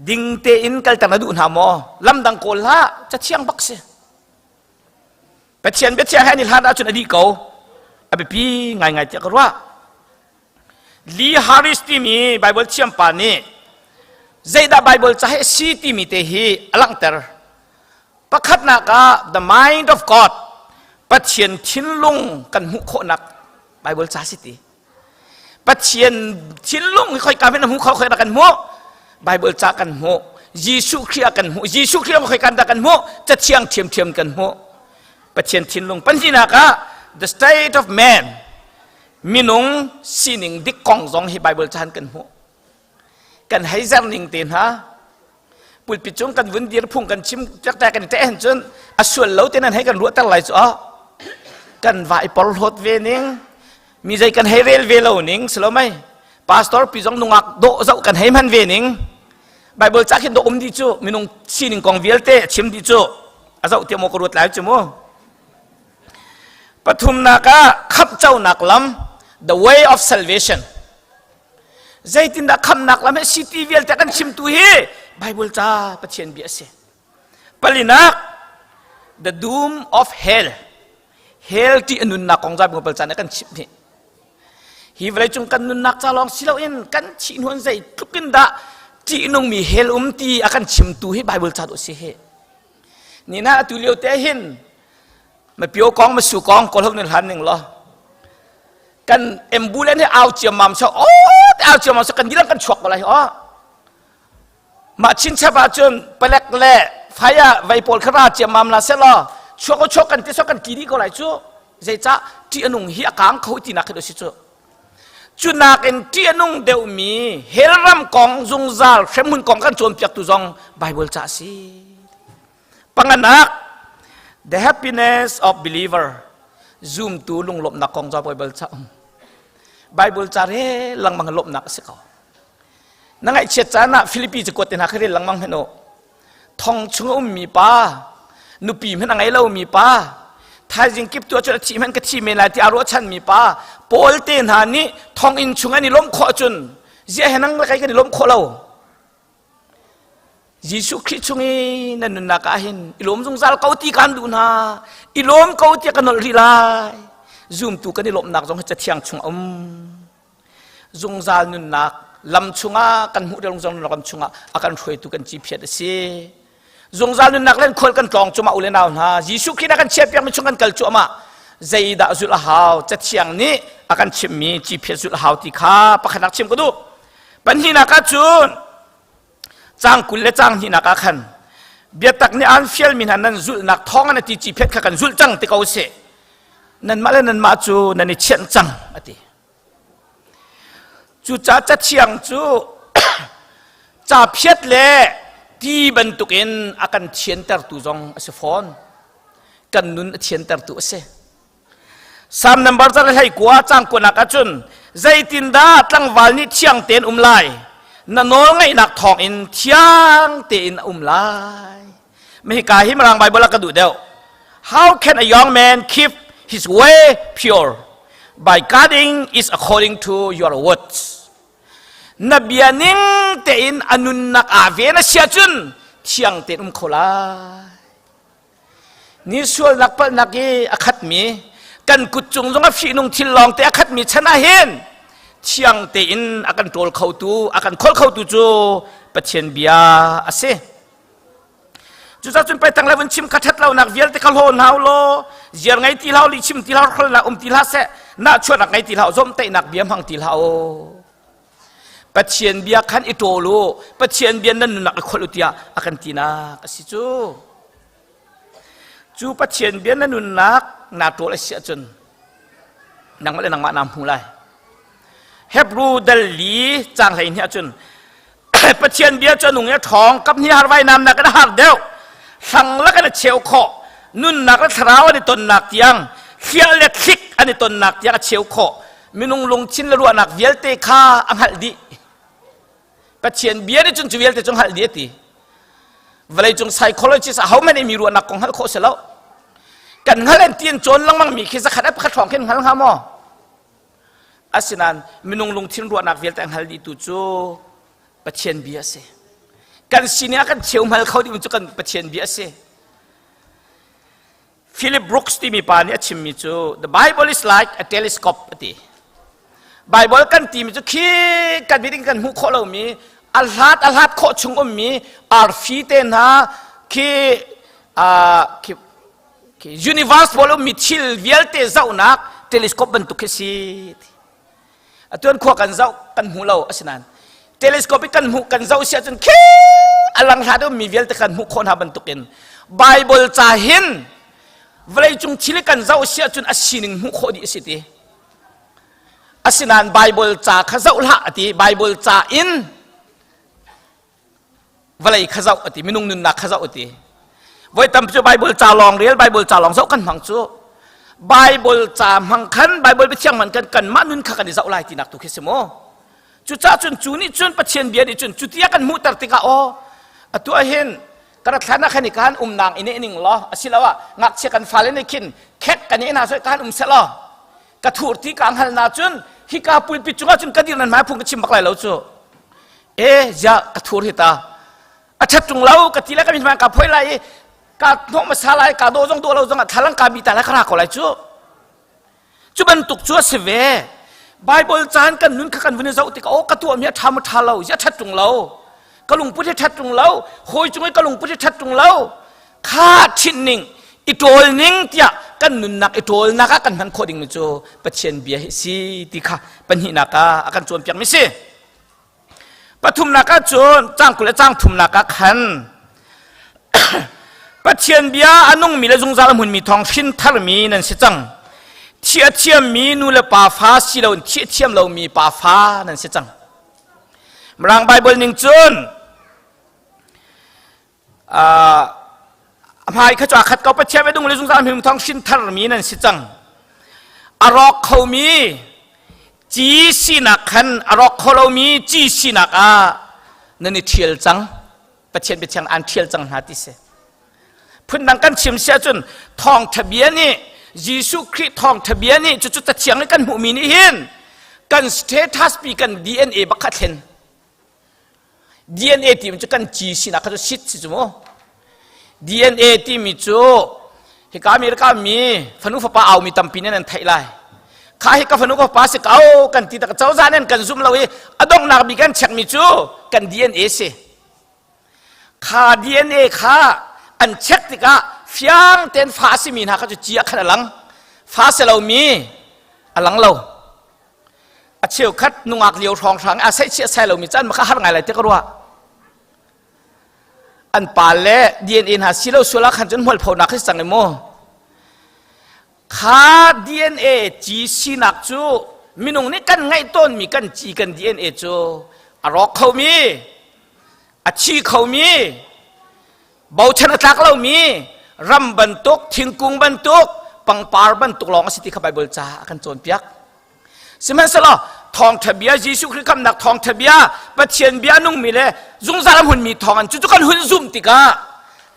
ding tein kalter na duh hna maw? Lam dang kawl hlah, cathiang bak si. Pathian biathiang he an i hlan ahcun a dih ko. A biapi ngaingai tiah ka ruah. Lee Harris timi Bible thiampa nih zeidah Bible ca hi a si timi te hi a langhter. Pakhatnak ah the mind of God Pathian thinlung kan hmuh khawhnak Bible ca si ti. Pathian thinlung hi khoika hmanh na hmu kho khoi kan hmuh. Bible ca kan hmuh. Jesuh Khrih ah kan hmuh. Jesuh Khrih ah kan dah kan hmuh? Cathiang ṭhiamṭhiam kan hmuh. Pathian thinlung pahnihnak ah the state of man minung sining dik kong zong hi Bible chan kan hmuh. Kan hei zer ning te hna pulpit cung kan vun dir phung kan chim taktak kan te hen cun a sual lo te nan hei kan ruahter lai cu ah kan va i porhlawt ve ning mi zei kan hei rel ve lo ning si lo mei pastor pi zong nungak dawh zoh kan hei hman ve ning Bible ca khin dawh um di cu minung sining kong vialte a chim di cu a zoh tiah maw ka ruat lai cu mu pathumnak ah khamhconak lam the way of salvation zeitindah khamnak lam he city vialte kan chimtu hi Bible ca Pathian bia a si palinak the doom of hell hell ti a nunnak kong za Bible ca nih kan chimh hi hi vawlei cung kan nunnak ca lawng si loin kan thih hnuan zei tluk in dah ṭihnungmi hell um ti a kan chimtu hi Bible ca dawh si hi ni na atu lio te hin ma pio kong ma su kong kawl hok nin hlan ning law kan ambulance he au ciammam so o au ciammam so kan dilang kan chuak ko lai o mah chinchap ahcun palek le fire vei pawl kha ra ciammam la seh law chuak o chuak kan ti so kan ti dih ko lai cu zeicah ṭih a nung hi a kang kho ti nak khi si cu cu nakin ṭih a nung deuhmi hell ram kong zungzal hremhmun kong kan cawnpiaktu zong Bible ca a si Panganak, the happiness of believer, zumtu lunglawmhnak kong ca Bible ca um. Bible ca re langmang lawmhnak a si ko. Na ngaihchiat caan ah Filipi cakuat te hna kha rel lengmang hmanh u. Thong chung a ummi pa, nupi hmanh a ngei lomi pa, thaizing kip tu ahcun a thih hmanh ka thi men lai ti aa ruahchanmi pa, Paul te hna nih thonginn chung an i lawmh khawh ahcun ziah he nang le kei kan i lawmh khawh lo? Jesuh Khrih chung i nan nunnak ah hin i lawm zungzal ko ti kan duh hna i lawm ko tiah ka nolh rih lai zumtu kan i lawmhnak zong hi cathiang chung a um zungzal nunnak lam chungah kan hmuh reng zong lam chungah a kan hruaitu kan ci phiat a si zungzal nunnak len khual kan tlawng cuma u le nau hna Jesuh Khrih na kan chiahpiak mi chung kan kal cuahmah zeidah zulh a hau cathiang nih a kan chimhmi ci phiat zulh a hau ti kha pakhatnak chim ka duh Pahnihnak ah cun caang 20 le caang hnihnak ah khan biatak nih aan fialmi hna nan zulhnak thawng in a ti ci phet kha kan zulh cang ti ko sih nanmah le nanmah cu nan i thianh cang a ti cucaah cathiang cu ca phiat le ti bantukin a kan thiantertu zong a si fawn kan nun a thiantertu a si Salm number 119 cang kuanak ahcun zeitindah tlangval nih thiang tein um lai na nawl ngaihnak thawngin thiang tein a um lai mahika hi mirang Bible ah ka duh deuh how can a young man keep his way pure by guarding is according to your words na bia ning tein a nunnak aa ven a si ahcun thiang tein um kho lai Ni sualnak palhnak i a khatmi kan kut cung zong a fihnung thil lawng te a khatmi chan ah hin thiang tein a kan ṭawl khotu a kan kholh khotu cu Pathian bia a si. Cucaah cun pei tang le vun chim kha ṭhat lonak vialte kha hlaw hna u law ziar ngei ti hlah u, lihchim ti hlah u, hrolnak um ti hlah seh, nahchuahnak ngei ti hlah u, zawmhtaihnak bia hmang ti hlah u. Pathian bia khan i ṭawl u, Pathian bia nan nunnak i kholh u tiah a kan tinak a si cu. Cu Pathian bia na nunnak naa ṭawl a si ahcun nangmah le nangmah naa hmu lai. Hebrew dal li caang 12 ahcun Pathian bia cu a nung i a ṭhawng, kap hnih har vainamnak in a har deuh, hlang lak in a cheu khawh, nunnak le thlarau an i tonnak tiang, hliah le thlik an i tonnak tiang a cheu khawh. Minung lungthin le ruahnak vialte kha a hngalh dih. Pathian bia nih cun cu vialte cu hngalh dih a ti. Vawleicung psychologist ahohmanh nih mi ruahnak kong hngalh khawh si lo. Kan hngalh an ti an cawn lengmang mi khi zakhat a pakhat hrawng khin hngal hnga maw? Asinain minung lungthin ruahnak vialte a hngal dihtu cu Pathian bia a si. Kan sining ah kan cheuhmal kho ding cu kan Pathian bia a si. Philip Brooks timi pa nih a chimmi cu the Bible is like a telescope a ti. Bible kan timi cu khi kan mit in kan hmuh khawh lomi a hlat a hlat khawh chung ummi arfi te hna khi khi khi universe pawl ummi thil vialte zohnak telescope bantuk khi si. Atuan khua kan zoh kan hmu lo asinain telescope i kan hmuh kan zoh si ahcun khi A lang hlat ummi vialte kan hmuh khawh hna bantukin Bible ca hin vawleicung thil kan zoh si ahcun a sining hmuh khawh dih a si ti. Asinain Bible ca kha zoh hlah a ti. Bible ca in vawlei kha zoh a ti. Minung nunnak kha zoh a ti. Voi tam cu Bible ca lawng rel, Bible ca lawng zoh kan hmang cu. Bible ca hmang khan, Bible biathiang hmang khan kanmah nun kha kan i zoh lai tinak tu khi si mu. Cucaah cun cu nih cun Pathian bia nih cun cuti a kan hmuhter tikah aw atu ahhin ka rat hlan ah khan i kan umnak i neh ning law asiloah ngakchia kan fale nih khin khek kan i hna soi kan um seh law ka thur ti ka hngal na cun hika pulpit cungah cun ka dir nan hmai phung ka chim bak lai lo cu e zia ka thur hi ta a ṭhat ṭung lo ka ti le ka min hmai ka phoi lai i ka hnawh hmasa lai ka dawh zong dawh lo zong ah thlalang ka bi ta lai ka ra ko lai cu Cu bantuk cu a si ve. Bible caan kan nun kha kan vun i zoh tikah aw ka tuahmi a ṭha maw ṭha lo, a ṭhat ṭung lo. Ka lungput hi ṭhat ṭung lo, hawi cung i ka lungput hi ṭhat ṭung lo. Kha ṭhinh ning, i ṭawl ning tiah kan nunnak i ṭawlnak ah kan hman khawh dingmi cu Pathian bia hi si ti kha pahnihnak ah a kan cawnpiakmi si. Pathumnak ah cun cang 20 le cang thumnak ah khan Pathian bia a nungmi le zungzal a hmunmi thawng hrin tharmi nan si cang. Thi a thiammi nu le pa fa si loin thi a thiam lomi pa fa nan si cang. Mirang Bible ning cun a hmai kha cu aa khat ko Pathian bia nung le zungzal hmunmi thawng hrin tharmi nan si cang. A rawk khomi ci sinak khan a rawk kho lomi ci sinak ah nan i ṭhial cang. Pathian biathiang an ṭhial cang hna ti si. Phundang kan chim si ahcun thawngṭha bia nih Jesuh Khrih thawngṭha bia nih cucu cathiang i kan hmuhmi nih hin kan status pi kan DNA bak kha thlen. DNA timi cu kan ci sinak kha cu sit si cu mu. DNA timi cu hika America mi fanu fapa aumi tampi nih nan theih lai. Kha hi ka fanu ka fapa si ko kan ti tak cozah nih kan zum lo i a donghnak bik kan check mi cu kan DNA si. Kha DNA kha an check tikah fiang tein fa a simi hna kha cu ci ah khan a lang. Fa si lomi a lang lo. A cheukhat nungak lio hrawnghrang a seihchih a sai lomi caan kha har ngai lai ti ka ruah. An pa le DNA hna si lo sual ah khan cun hmualphonak hi cang i mu. Kha DNA ci sinak cu minung nih kan ngaih tawnmi kan ci kan DNA cu a rawk khomi, a thi khomi, bochan a tlak lomi, ram bantuk, thingkung bantuk, pangpar bantuk lawng a si ti kha Bible ca a kan cawnpiak. Sihmanhsehlaw thawngṭha bia Jesuh Khrih khamnak thawngṭha bia Pathian bia nungmi le zungzal a hmunmi thawng an cucu kan hun zumh tikah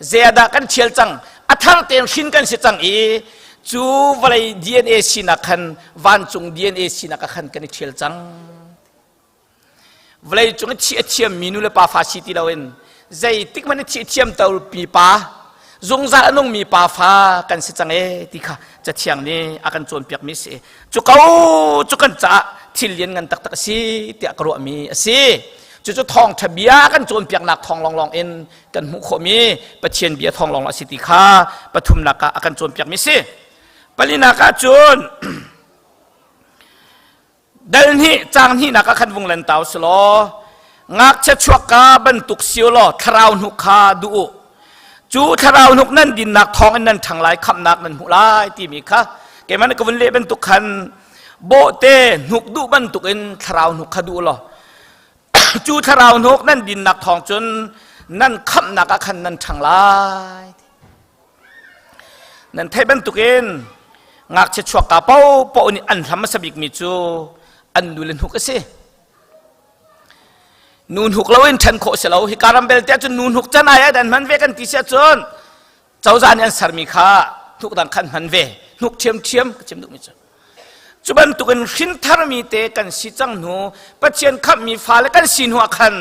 zeidah kan ṭhial cang a thar tein hrin kan si cang i cu vawlei DNA sinak khan vancung DNA sinak ah khan kan i ṭhial cang. Vawlei cung i thih a thiammi nu le pa fa si ti loin zeitik hmanh i thih a thiam topi pa zungzal a nungmi pa fa kan si cang ee ti kha cathiang nih a kan cawnpiakmi si. Cu ko cu kan caah thil lian ngan taktak a si tiah ka ruahmi a si. Cucu thawngṭha bia kan cawnpiaknak thawng lawnglawng in kan hmuh khawhmi Pathian bia thawng lawnglawng a si ti kha pathumnak ah a kan cawnpiakmi si. Palinak ah cun Dal hnih caang hnihnak ah khan vung len tau si law ngakchia chuakka bantuk si u law thlarau hnuk kha duh u. Cu thlarau hnuk nan dinnak thawng in nan ṭhang lai khamhnak nan hmuh lai timi kha keimah nih ka vun leh bantuk khan bawhte hnuk duh bantuk in thlarau hnuk kha duh u law cu thlarau hnuk nan dinnak thawng cun nan khamhnak ah khan nan ṭhang lai. Nan theih bantukin ngakchia chuakka paohpaoh nih an hlam hmasa bikmi cu an nu le hnuk a si. Nu hnuk loin ṭhen khawh si lo. Hika ram belte ahcun nu hnuk can ai an hman ve kan ti si ahcun cozah nih an sermi kha hnuk dang khan hman ve. Hnuk ṭhiamṭhiam ka chim duhmi cu. Cu bantukin hrin tharmi te kan si cang hnu Pathian khamhmi fale kan si hnu ah khan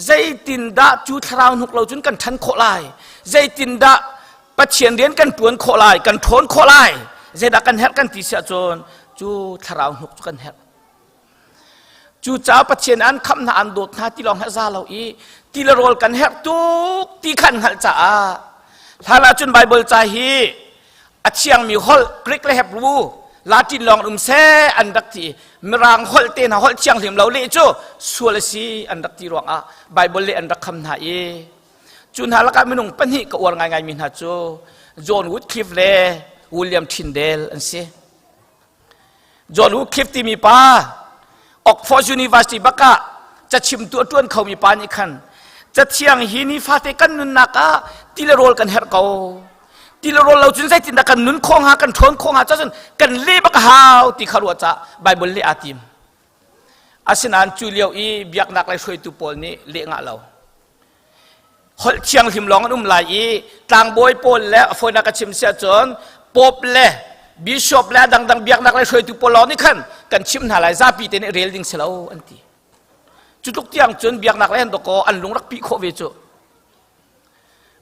zeitindah cu thlarau hnuk lo cun kan ṭhan khawh lai? Zeitindah Pathian rian kan ṭuan khawh lai? Kan ṭhawn khawh lai? Zeidah kan herh kan ti si ahcun cu thlarau hnuk cu kan herh. Cucaah Pathian an khamh hna an dawt hna ti lawng hi a za lo i ti le rawl kan herh tuk ti kha an hngalh caah hlan ahcun Baibal ca hi a thiangmi holh Greek le Hebrew Latin lawng um seh an rak ti Mirang holh te hna holh thianghlim lo leh cu sual a si an rak ti ruangah Baibal leh an rak kham hna i. Cu hna lakah minung pahnih ka uar ngaingaimi hna cu John Wycliffe le William Tyndale an si. John Wycliffe timi pa Oxford University bak ah cachimtu a ṭuan khomi pa nih khan cathiang hi nifate kan nunnak ah ti le rawl kan herh ko. Ti le rawl lo cun zeitindah kan nun khawh hnga, kan ṭhawn khawh hnga, cun kan le bak a hau ti kha ruah caah Bible leh aa tim. Asinain cu lio i biaknak lei hruaitu pawl nih leh ngah lo. Holh thianghlim lawng an um lai i tlangbawi pawl le a fawinak ka chim si ahcun pope le bishop le a dangdang biaknak lei hruaitu pawl lawng nih khan kan chimh hna lai zapi te nih rel ding si lo an ti. Cu tluk tiang cun biaknak lei an dawkaw an lung rak pih khawh ve cu.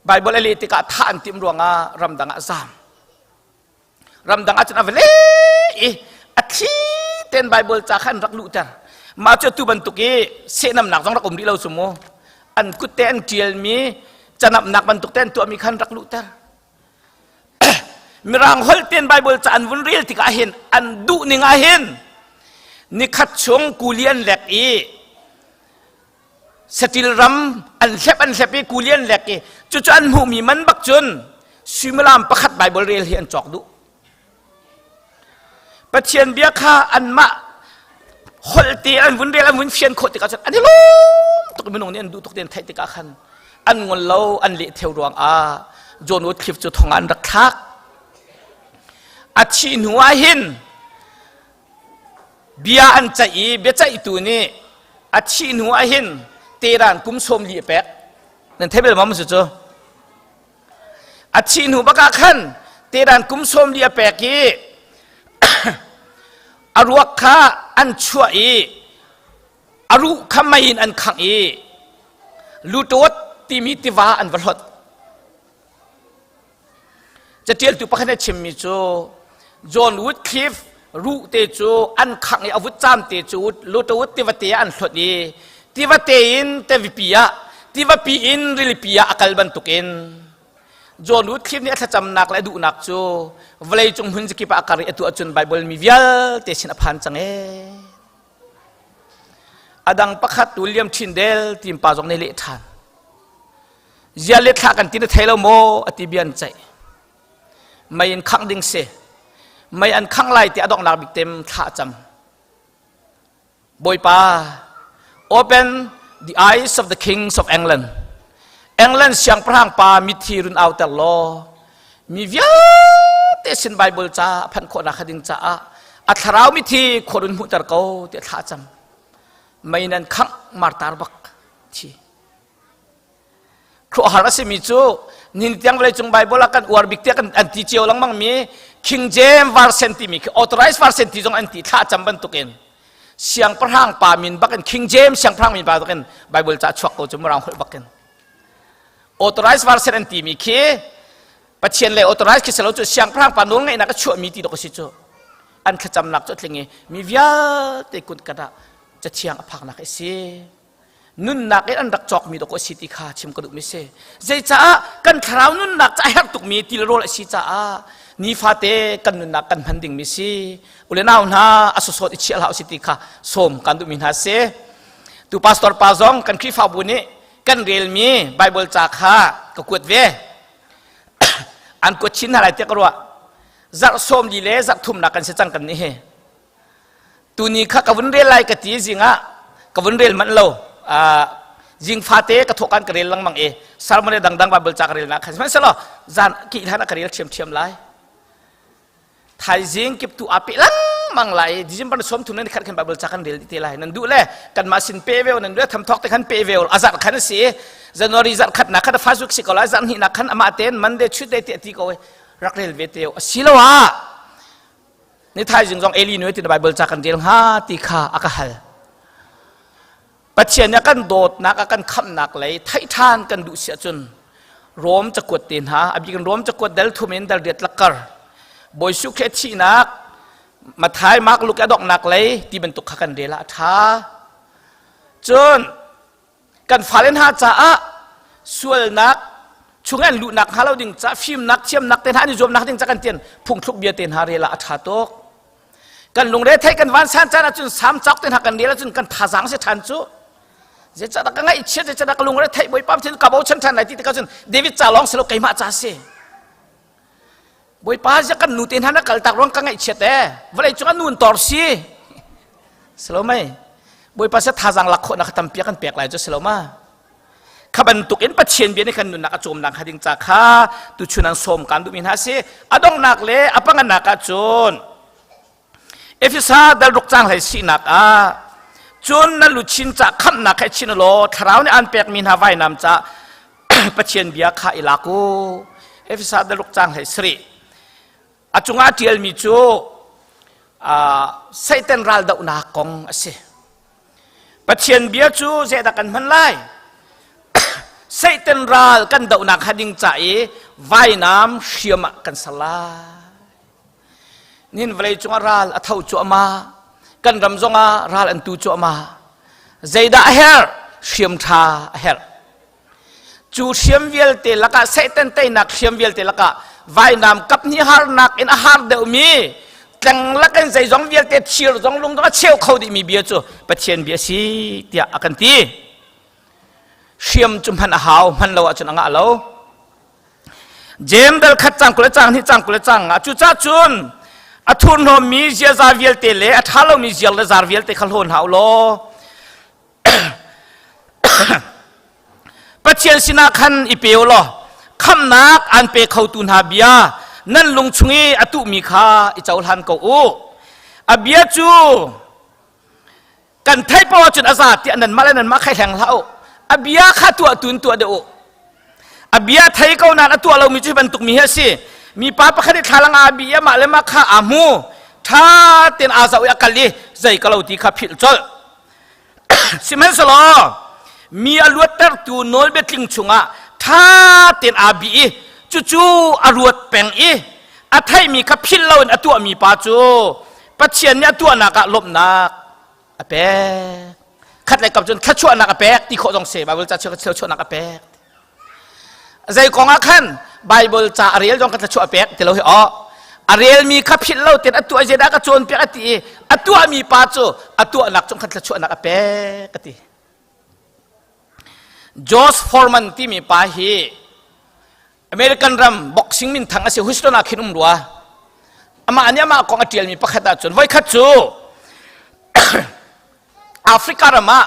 Bible a leh tikah thah an timh ruangah ramdang ah zaam. Ramdang ah cun a va le i a thli tein Bible ca kha an rak luhter. Mah cu atu bantuk i sehnamnak zong rak um rih lo cu mu. An kut te an ṭialmi canamnak bantuk te an tuahmi khan rak luhter. Mirang holh tein Bible ca an vun rel tikah hin an duh ning ah hin nikhat chung kuli an lek i saṭil ram an hlep an hlep i kuli an lek i cucu an hmuhmi man bak cun suimilam pakhat Bible rel hi an cawk duh. Pathian bia kha anmah holh te an vun rel an vun fian khawh tikah cun an i lawm tuk minung nih an duh tuk ti an theih tikah khan an ngol lo an leh theo ruangah John Wycliffe cu thong ah an rak thlak. A thih hnu ah hin Bia an ceih i biaceihtu nih a thih hnu ah hin teran kum 40 a pek. Nan thei bel ma cu cu? A thih hnu bak ah khan teran kum 40 a pek i a ruak kha an chuah i a ruh kha mei in an khangh i lutawt timi tiva an va hlot. Catialtu pakhat nih a chimmi cu John Wycliffe ruh te cu an khangh i a vutcam te cu Lutterwood tivate ah an hlot i tivate in tivapi ah tivapi in rilipi ah a kal bantukin John Wycliffe nih a thlacamnak le a duhnak cu vawleicung hmun zakip ah a kar i atu ahcun Bible mi vialte sin a phan cang ee. A dang pakhat William Tyndale tim pa zong nih leh ṭhan. Zia le thla kan ti na thei lo maw a ti bia an ceih. Mei in khangh ding si. Mei an khangh lai ti a donghnak bik tem thla a cam. Bawipa, open the eyes of the kings of England. England siangpahrang pa mithi run auter law mi vialte sin Bible ca phanh khawhnak kha ding caah a thlarau mithi khua run hmuhter ko tiah thla cam. Mei nan khangh martar bak thi. Khuahar a simi cu nin tiang vawleicung Bible ah kan uar bik tiah kan an ti cio lengmang mi King James Version timi khi authorized version ti zong an ti thla cam bantukin siangpahrang pa min bakin King James siangpahrang min pa bakin Bible ca chuak ko cu mirang holh bakin authorized version an timi khi Pathian le authorized khi selo cu siangpahrang pa nawl ngeihnak a chuahmi ti dok a si cu an thlacamnak cu a tling i mi vialte kut kat ah cathiang a phaknak a si nunnak in an rak cawkmi dawk a si ti kha chim ka duhmi si zeicaah kan thlarau nunnak ca herh tukmi til rawl a si caah nifate kan nunnak kan hman dingmi si ule nau hna a sawsawt i chiah hlah si ti kha sawm kan duhmi hna si tu pastor pa zong kan Khrihfabu nih kan relmi Bible ca kha ka kuat ve an kuat chin hna lai tiah ka ruah zarh 40 le zarh thumnak kan si cang kan nih hi Tuni kha ka vun rel lai ka ti zing ah ka vun rel manh lo. Zing fate ka thawhkan ka rel lengmang i sermon le dangdang Bible ca ka rel nak khan sihmanhsehlaw zan ki hlan ah ka rel ṭhiamṭhiam lai. Thaizing kiptu aa pe lengmang lai i December 30 nan khat khan Bible ca kan rel te lai. Nan duh le kanmah sin pe ve nan duh le thamthawk te khan pe ve a zarh khan a si i January zarh khat nak khan first week si ko lai zarh hnih nak khan amah tein Monday Tuesday ti a ti ko rak rel ve te asiloah Ni thaizing zong Eli nu tin Bible ca kan rel hnga ti kha a ka hal. Pathian nih a kan dawtnak a kan khamhnak lei theih ṭhan kan duh si ahcun Rom cakuat te hna a bik in Rom cakuat dal thum in dal riat lakar Bawi Jesuh Khrih a thihnak Mathai Mark Luke a donghnak lei ti bantuk kha kan rel ah a ṭha. Cun kan fale hna caah sualnak chung an luhnak hnga lo ding ca fimnak thiamnak te hna an i zuamnak ding ca kan tian phungthluk bia te hna rel ah a ṭha tuk kan lungre theih kan vansan caan ahcun sam cawk te hna kan rel ahcun kan thazaang si ṭhan cu. Zeicahdah ka ngaihchiat, zeicahdah ka lungre theih Bawipa Pathian ka bochan ṭhan lai ti tikah cun David ca lawng si lo keimah ca si. Bawipa zia kan nu te hna na kal tak ruang ka ngaihchiat ee. Vawlei cung ah nun tor si. Si lo mei? Bawipa sia thazaang lak khawhnak kha tampi a kan pek lai cu si lo ma? Kha bantuk in Pathian bia nih kan nunnak a cawmnak hnga ding ca kha tuchun an sawm kan duhmi hna si. A donghnak le a pangannak ah cun Efesa dal ruk cang hlei sinak ah cun na luchin ca khamhnak he chin law thlarau nih an pekmi hna vainam ca Pathian bia kha i lak u. Efesa dal ruk cang hlei sarih. A cungah ṭialmi cu Satan ral dohnak kong a si. Pathian bia cu zeidah kan hman lai? Satan ral kan dohnak hnga ding ca i vainam hriam ah kan ser lai. Nihin vawlei cungah ral a tho cuahmah. Kan ram zongah ral an tu cuahmah. Zeidah a herh? Hriam ṭha a herh. Cu hriam vialte lakah Satan teinak hriam vialte lakah vainam kap hnih harnak in a har deuhmi tleng lakin zeizong vialte thir zong lung zong a cheu kho dihmi bia cu Pathian bia si tiah a kan ti. Hriam cu hman a hau, hman lo ahcun a ngah lo. Jeim dal khat cang kul le cang hnih cang kul le cang nga cucah cun a thurhnawmmi ziaza vialte le a ṭha lomi ziar le zar vialte kha hlawn hau law Pathian sinah khan i pe u law khamhnak an pe khotu hna bia nan lung chung i a tuhmi kha i cohlan ko u. A bia cu kan theih paoh ahcun a za tiah nanmah le nanmah kha hleng hlah u. A bia kha tuah tu in tuah deuh u. A bia thei ko nain a tuah lomi cu hi bantuk mi hi a si. Mipa pakhat i thlalang aa bi i amah le mah kha aa hmu. Ṭha tein aa zoh i a kal i zei ka lo ti kha philh colh. Sihmanhsehlaw mi a luattertu nawlbia tling chungah ṭha tein aa bih i cucu a ruat peng i a theihmi kha philh loin a tuahmi pa cu Pathian nih a tuahnak ah lawmhnak a pek. Khat lei kap cun thluachuahnak a pek ti khawh zong si. Bible ca thluachuahnak a pek. Zei kong ah khan Bible ca a rel zong kan thluachuah a pek ti lo hi aw. A relmi kha philh lo tein a tuah zeidah ka cawnpiak a ti i a tuahmi pa cu a tuahnak cung khan thluachuahnak a pek a ti. Josh Foreman timi pa hi American ram boxing minthang a si Houston ah khin um rua. Amah nih amah kong a ṭialmi pakhat ahcun voikhat cu Africa ram ah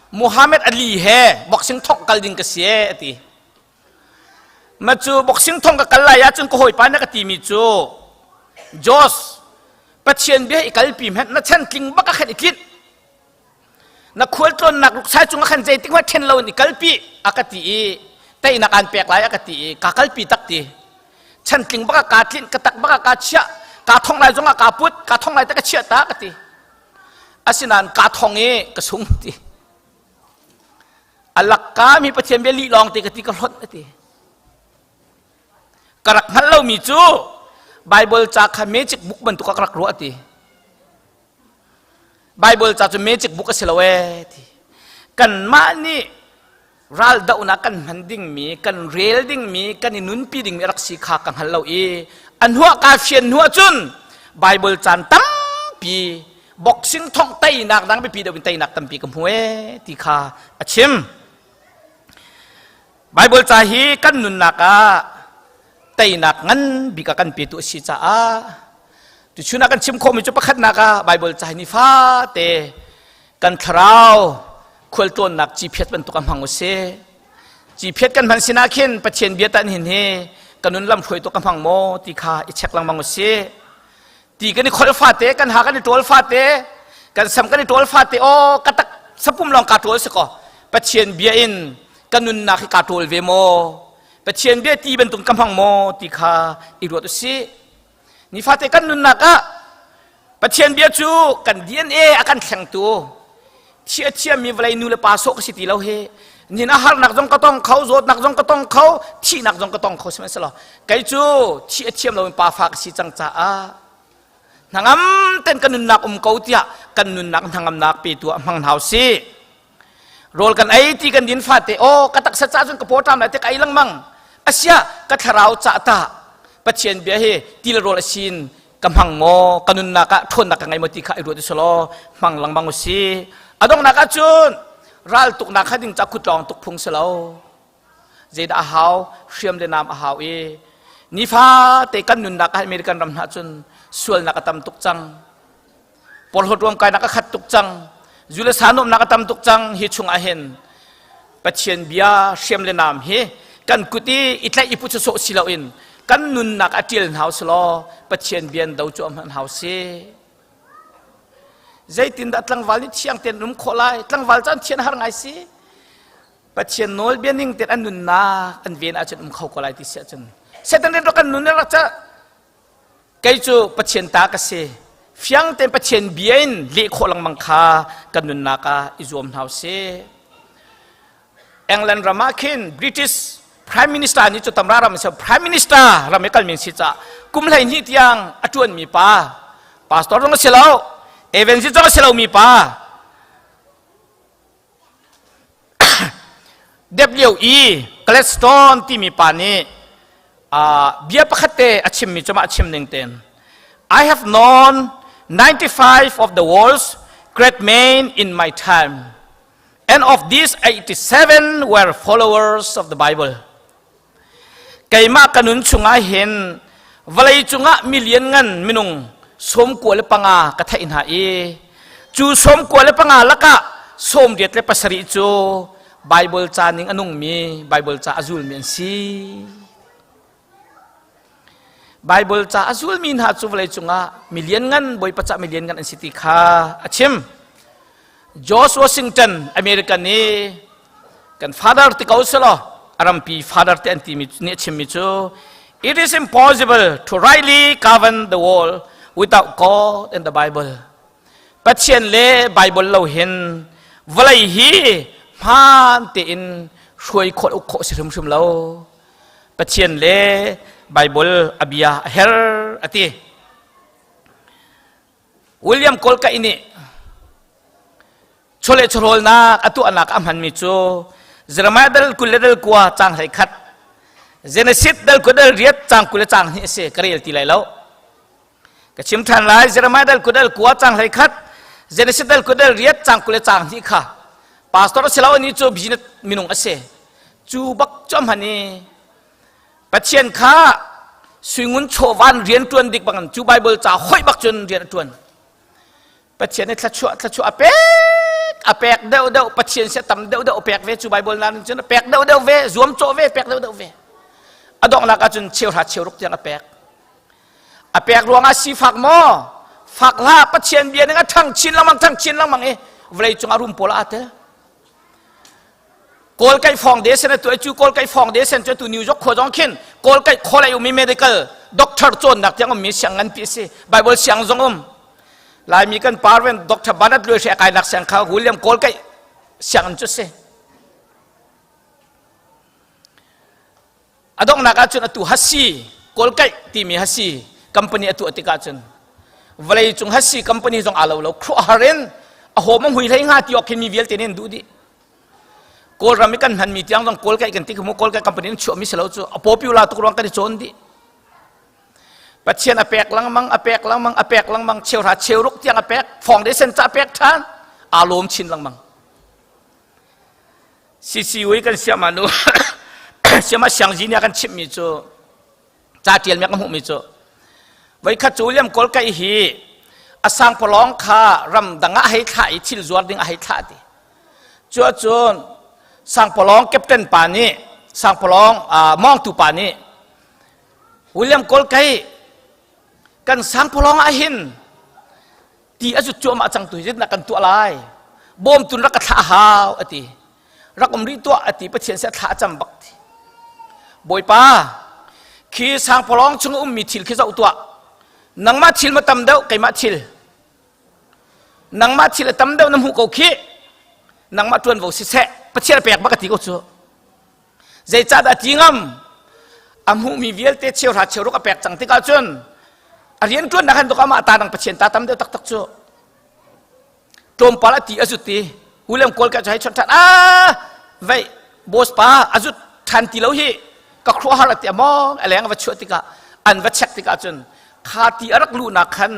Muhammad Ali he boxing thongh kal ding ka si e a ti. Ma cu boxing thong ka kal lai ahcun ka hawipa nih ka timi cu Josh Pathian bia i kalpi hmanh na chan tling bak a khan i tlinh. Na khualtlawnnak ruksai cungah khan zeitik hmanh ṭhen loin i kalpi a ka ti i teinak aan pek lai a ka ti i kaa kalpi tak ti. Chantling bak ah kaa tlinh, ka tak bak ah kaa chiah, kaa thong lai zongah kaa put, kaa thong lai te ka chiah ta ka ti. Asinain kaa thong i ka sung ti. A lakka mi Pathian bia lih lawng te ka ti ka hlonh a ti. Ka rak hngalh lomi cu Bible ca kha magic book bantuk ah ka rak ruah ti. Bible ca cu magic book a si lo ee ti. Kanmah nih raldohnak kan hman dingmi, kan rel dingmi, kan i nunpi dingmi rak si kha ka hngal lo i a hnuah kaa fian hnuah cun Bible caan tampi boxing thongh teinak dang biapi deuh in teinak tampi ka hmu ee ti kha a chim. Bible ca hi kan nunnak ah teinak ngan bik a kan petu a si caah tuchun ah kan chim khawhmi cu pakhatnak ah Bible ca hi nifate kan thlarau khualtlawnnak ciphiat bantuk a hmang u si. Ciphiat kan hman sinah khin Pathian bia tan hin hi kan nun lam hruaitu ka hmang maw ti kha i check lengmang u si. Ti kan i kholh fate, kan ha kan i ṭawl fate, kan sam kan i ṭawl fate, aw ka tak sapum lawng kaa ṭawl si kaw Pathian bia in ka nunnak hi kaa ṭawl ve maw? Pathian bia ti bantuk ka hmang maw ti kha i ruat u sih. Nifate kan nunnak ah Pathian bia cu kan DNA a kan thlengtu thi a thiammi vawlei nu le pa sawh ka si ti lo hi nin a harnak zong ka tong kho zawtnak zong ka tong kho thihnak zong ka tong kho sihmanhsehlaw kei cu thi a thiam loin pa fa ka si cang caah hnangam ten ka nunnak um ko tiah kan nunnak hnangamnak petu ah hmang hna usih Rawl kan ei ti kan din fate aw ka taksa ca cun ka paw ṭam lai te ka ei lengmang. Asia ka thlarau ca ta Pathian bia hi ti le rawl asin ka hmang maw ka nunnak ah ṭhawnnak ka ngei maw ti kha i ruat usulaw hmang lengmang usi. A donghnak ah cun Ral tuknak kha ding ca kutlawng tuk phung si lo. Zeidah a hau? Hriam le nam a hau i nifate kan nunnak ah American ram hna cun sualnak a tam tuk cang. Porhlawt ruamkainak a khat tuk cang. Zu le sa nuamhnak a tam tuk cang. Hi chung ah hin Pathian bia hriam le nam hi kan kut i i tlaih i put sawsawh si loin kan nunnak a ṭial hna usih Pathian bia in do cu a hman hau si. Zeitindah tlangval nih thiang tein um khawh lai? Tlangval cu an thian har ngai si. Pathian nawlbia ning tein an nunnak an ven ahcun um kho ko lai ti si ahcun Satan rin kan nun rak ca kei cu Pathian ta ka si fiang tein Pathian bia in leh khawh lengmang kha kan nunnak ah i zuam hna usih. England ram ah khin British Prime Minister nih cu tamra ram si Prime Minister ram i kalmi si ca kum 12 tiang a ṭuanmi pa pastor zong a si lo evangelist zong a si lomi pa W.E. Gladstone timi pa nih bia pakhat te a chimmi cu mah a chim ning tein I have known 95 of the world's great men in my time and of these 87 were followers of the Bible. Keimah ka nun chungah hin vawlei cungah million ngan minung 95 ka theih hna i cu 95 lakah 87 cu Bible ca ning a nungmi Bible ca a zulmi an si. Bible ca a zulmi hna cu vawlei cungah million ngan Bawipa ca million ngan an si ti kha a chim. George Washington American i kan father ti ko selaw a rampi father te an timi nih a chimmi cu it is impossible to rightly govern the world without God and the Bible. Pathian le Bible lo hin vawlei hi hmaan tein hruai khawh uk khawh si hrimhrim lo. Pathian le Bible a bia a her a ti. William Kolkai nih chawleh chawhrawlnak a tuahnak a hmanmi cu Jeremiah dal 20 le dal 9 caang 11 Genesis dal 20 dal 8 caang 20 le caang 2 a si ka rel ti lai lo ka chim ṭhan lai Jeremiah dal 20 dal 9 caang 11 Genesis dal 20 dal 8 caang 20 le caang 2 kha pastor a si lo ani cu business minung a si cu bak cu a hman i Pathian kha suingun chawvan rian ṭuan dik bangin cu Bible ca hoih bak cun rian a ṭuan. Pathian nih thluachuah thluachuah a pek a pek deuh deuh Pathian sia tam deuh deuh a pek ve cu Bible nain cun a pek deuh deuh ve zuam cawh ve pek deuh deuh ve. A donghnak ah cun cheuhra cheuruk tiang a pek. A pek ruangah sifak maw? Fak hlah Pathian bia ning a ṭhang chin lengmang ṭhang chin lengmang i vawlei cungah rum pawl aa tel. Kawl kai foundation a tuah cu kawl kai foundation cu tu New York khua zong khin kawl kai kholai ummi medical doctor cawnnak tiang ummi siang nganpi a si Bible siang zong um Laimi kan parven Dr. Bernard Luai Hre kainak siang kha William Kawl kai sianginn cu si a donghnak ahcun atu hasi kawl kaih timi hasi company a tuah tikah cun vawlei cung hasi company zong aa lo lo khuahar in a hom a hui hlei hnga ti awk khin mi vialte nih an duh dih kawlram i kan hmanmi tiang zong kawl kaih kan ti khamu kawl kaih company in chuahmi si lo cu a popular tuk ruang kan i cawn dih Pathian a pek lengmang a pek lengmang a pek lengmang cheuhra cheuruk tiang a pek foundation ca pek ṭhan aa lawm chin lengmang CCU i kan siama nu siama siangzi nih a kan chimhmi cu ca ṭialmi a kan hmuhmi cu voikhat cu William Kolkai hi a sangpalawng kha ramdang ah hei thlah i thil zuar ding a hei thlah ti cu ahcun sangpalawng captain pa nih sangpalawng mawngtu pa nih William Kolkai kan sangpalawng ah hin ti a zut cuahmah cang tu hi zeitindah kan tuah lai bawmtun rak ka thlah hau a ti rak um rih tuah a ti pathian seh thla a cam bak ti bawipa khi sangpalawng chung ummi thil khi zoh tuah nangmah thil ma tam deuh keimah thil nangmah thil a tam deuh na hmuh ko khi nangmah ṭuanvo siseh pathian pek bak a ti ko cu Zeicahdah ti ngam? A hmuhmi vialte cheuhra cheuruk a pek cang tikah cun a rianṭuannak han tuk amah ta dang Pathian ta tam deuh taktak cu tlawmpal a ti a zut i William Kawl ka cu hei chawnh ṭhan ah vei boss pa a zut ṭhan ti lo hi ka khuahar a ti among a leng a va chuah tikah an va check tikah cun kha ti a rak luhnak khan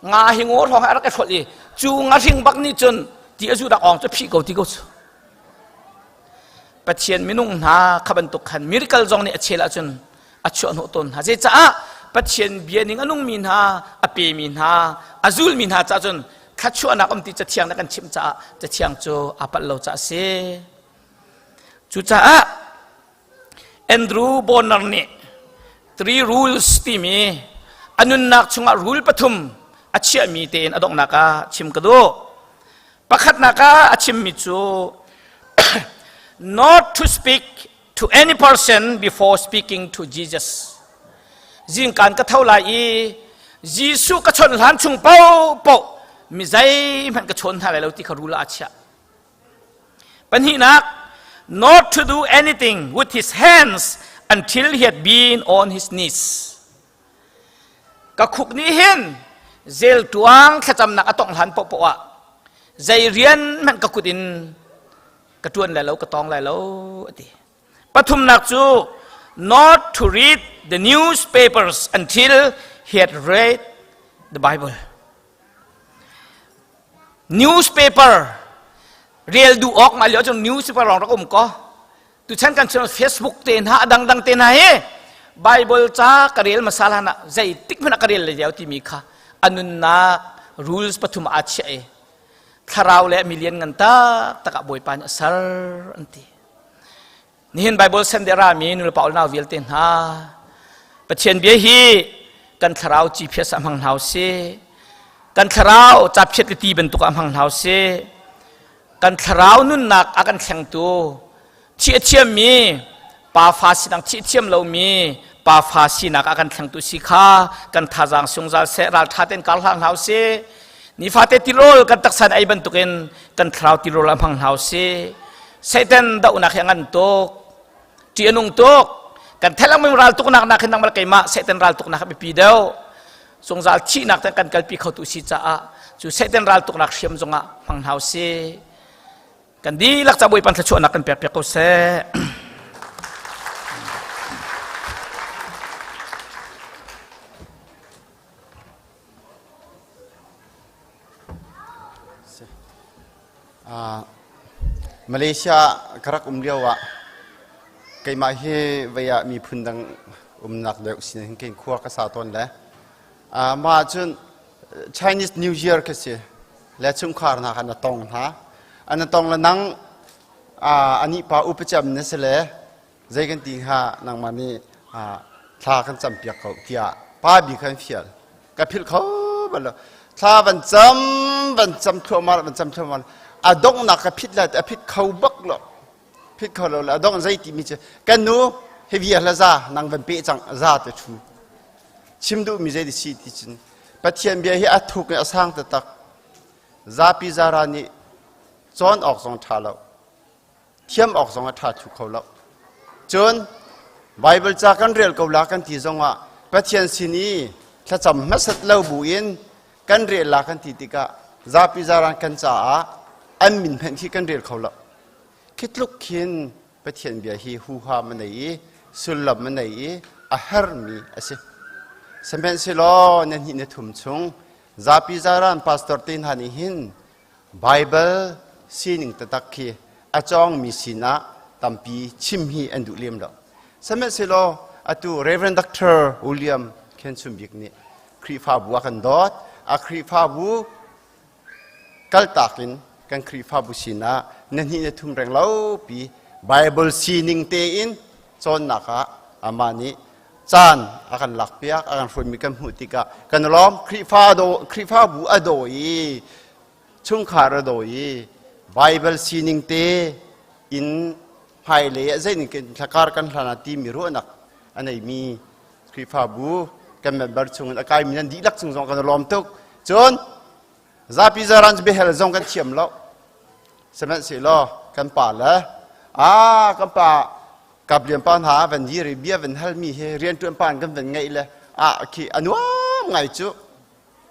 nga hi ngaw hrawng a rak i hrolh i cu ngahring bak nih cun ti a zu dak ong cu phih ko ti ko cu. Pathian minung hna kha bantuk khan miracle zong nih a chel ahcun a chuahhnawh tawn hna. Zecaah Pathian bia ning a nungmi hna, a pemi hna, a zulmi hna caah cun thluachuahnak um ti cathiang na kan chimh caah cathiang cu aa palh lo caah a si. Cucaah Andrew Bonner nih Three Rules timi a nunnak chungah rule pathum a chiahmi tein a donghnak ah chim ka duh. Pakhatnak ah a chimmi cu not to speak to any person before speaking to Jesus. Zingkaan ka tho lai i Jesuh ka chawnh hlan chung paohpaoh mi zeihmanh ka chawn hna lai lo ti kha rule ah a chiah. Pahnihnak, not to do anything with his hands until he had been on his knees. Ka khuk nih hin zel tuang thlacamnak a tongh hlan paohpaoh ah zei rian hmanh ka kut in ka ṭuan lai lo, ka tawng lai lo, a ti. Pathumnak cu not to read the newspapers until he had read the Bible. Newspaper rel duh awk mah lio cun newspaper lawng rak um ko. Tuchan kan chun Facebook te hna a dangdang te hna hi Bible ca ka rel hmasa hlan ah zeitik hmanh ah ka rel leo timi kha a nunnak rules pathum aa chiah i thlarau le milian ngan taktak ah Bawipa nih a ser an ti. Nihin Bible Sunday rami nulepa unau vialte hna Pathian bia hi kan thlarau ciphias ah hmang hna usih. Kan thlarau caphiat le ti bantuk ah hmang hna usih. Kan thlarau nunnak a kan thlengtu thih a thiammi pa fa sinak thih a thiam lomi pa fa sinak a kan thlengtu si kha kan thazaang sungzal seh ralṭha tein kar hlang hna usih. Nifate tirawl kan taksa ei bantukin kan thlarau tirawl ah hmang hna usih. Satan dohnak hi a ngan tuk ṭih a nung tuk kan thelang ming ral tuknak nak hin nangmah keimah Satan ral tuknak a biapi deuh zungzal thihnak te kan kalpi kho tu si caah cu Satan ral tuknak hriam zongah hmang hna usih kan dihlak ca Bawipa thluachuahnak kan pek piak ko seh. Malaysia ka rak um lio ah keimah hi vei ah miphun dang umnak deuh sin hin kein khua ka sa tawn le mah cun Chinese New Year ka si le chungkhar hna khan a tong hna an tong le nang ani pa upacam na si le zei kan ti hnga nangmah nih thla kan campiak ko tiah pa bi khan fial ka philh kho bal lo thla van cam van cam thluahmah van cam thluahmah a donghnak ka phit lai a phit kho bak lo phit kho lo le a dongh zei ti mi cu kan nu hi via hla za nang van pe cang za te thu chim duh mi zei ti si ti cun Pathian bia hi a thuk in a sang taktak zapi zara nih cawn awk zong ṭha lo thiam awk zong a ṭha thlu kho lo. Cun Baibal ca kan rel ko la kan ti zongah Pathian sin i thlacam hmasat lo buin kan rel la kan ti tikah zapi zaran kan caah an min hmanh khi kan rel kho lo. Khi tluk khin Pathian bia hi huham a nei i sullam a nei i a hermi a si. Sihmanhsehlaw na hnih na thum chung zapi zaran pastor te hna nih hin Baibal sining taktak khi a cawngmi sinah tampi chim hi an duh lem lo. Sihmanhsehlaw atu Reverend Dr. William Khen Chum Bik nih Khrihfabu a kan dawt. A Khrihfabu kaltak in kan Khrihfabu sinah na hnih na thum reng lo pi Bible sining tein cawnnak ah amah nih caan a kan lakpiak a kan hruaimi kan hmuh tikah kan lawm Khrihfa do Khrihfabu a daw i chungkhar a daw i Bible sining te in hmailei ah zeining kan thlakar kan hlan ah timi ruahnak a neimi Khrihfabu kan member chung in a kaimi nan dihlak chung zong kan lawm tuk cun zapi zaran biahel zong kan thiam lo sihmanhsehlaw kan pa le a kan pa kaplian pa hna van dir i bia van halmi hi rianṭuan pa kan van ngeih le a khi a nuam ngai cu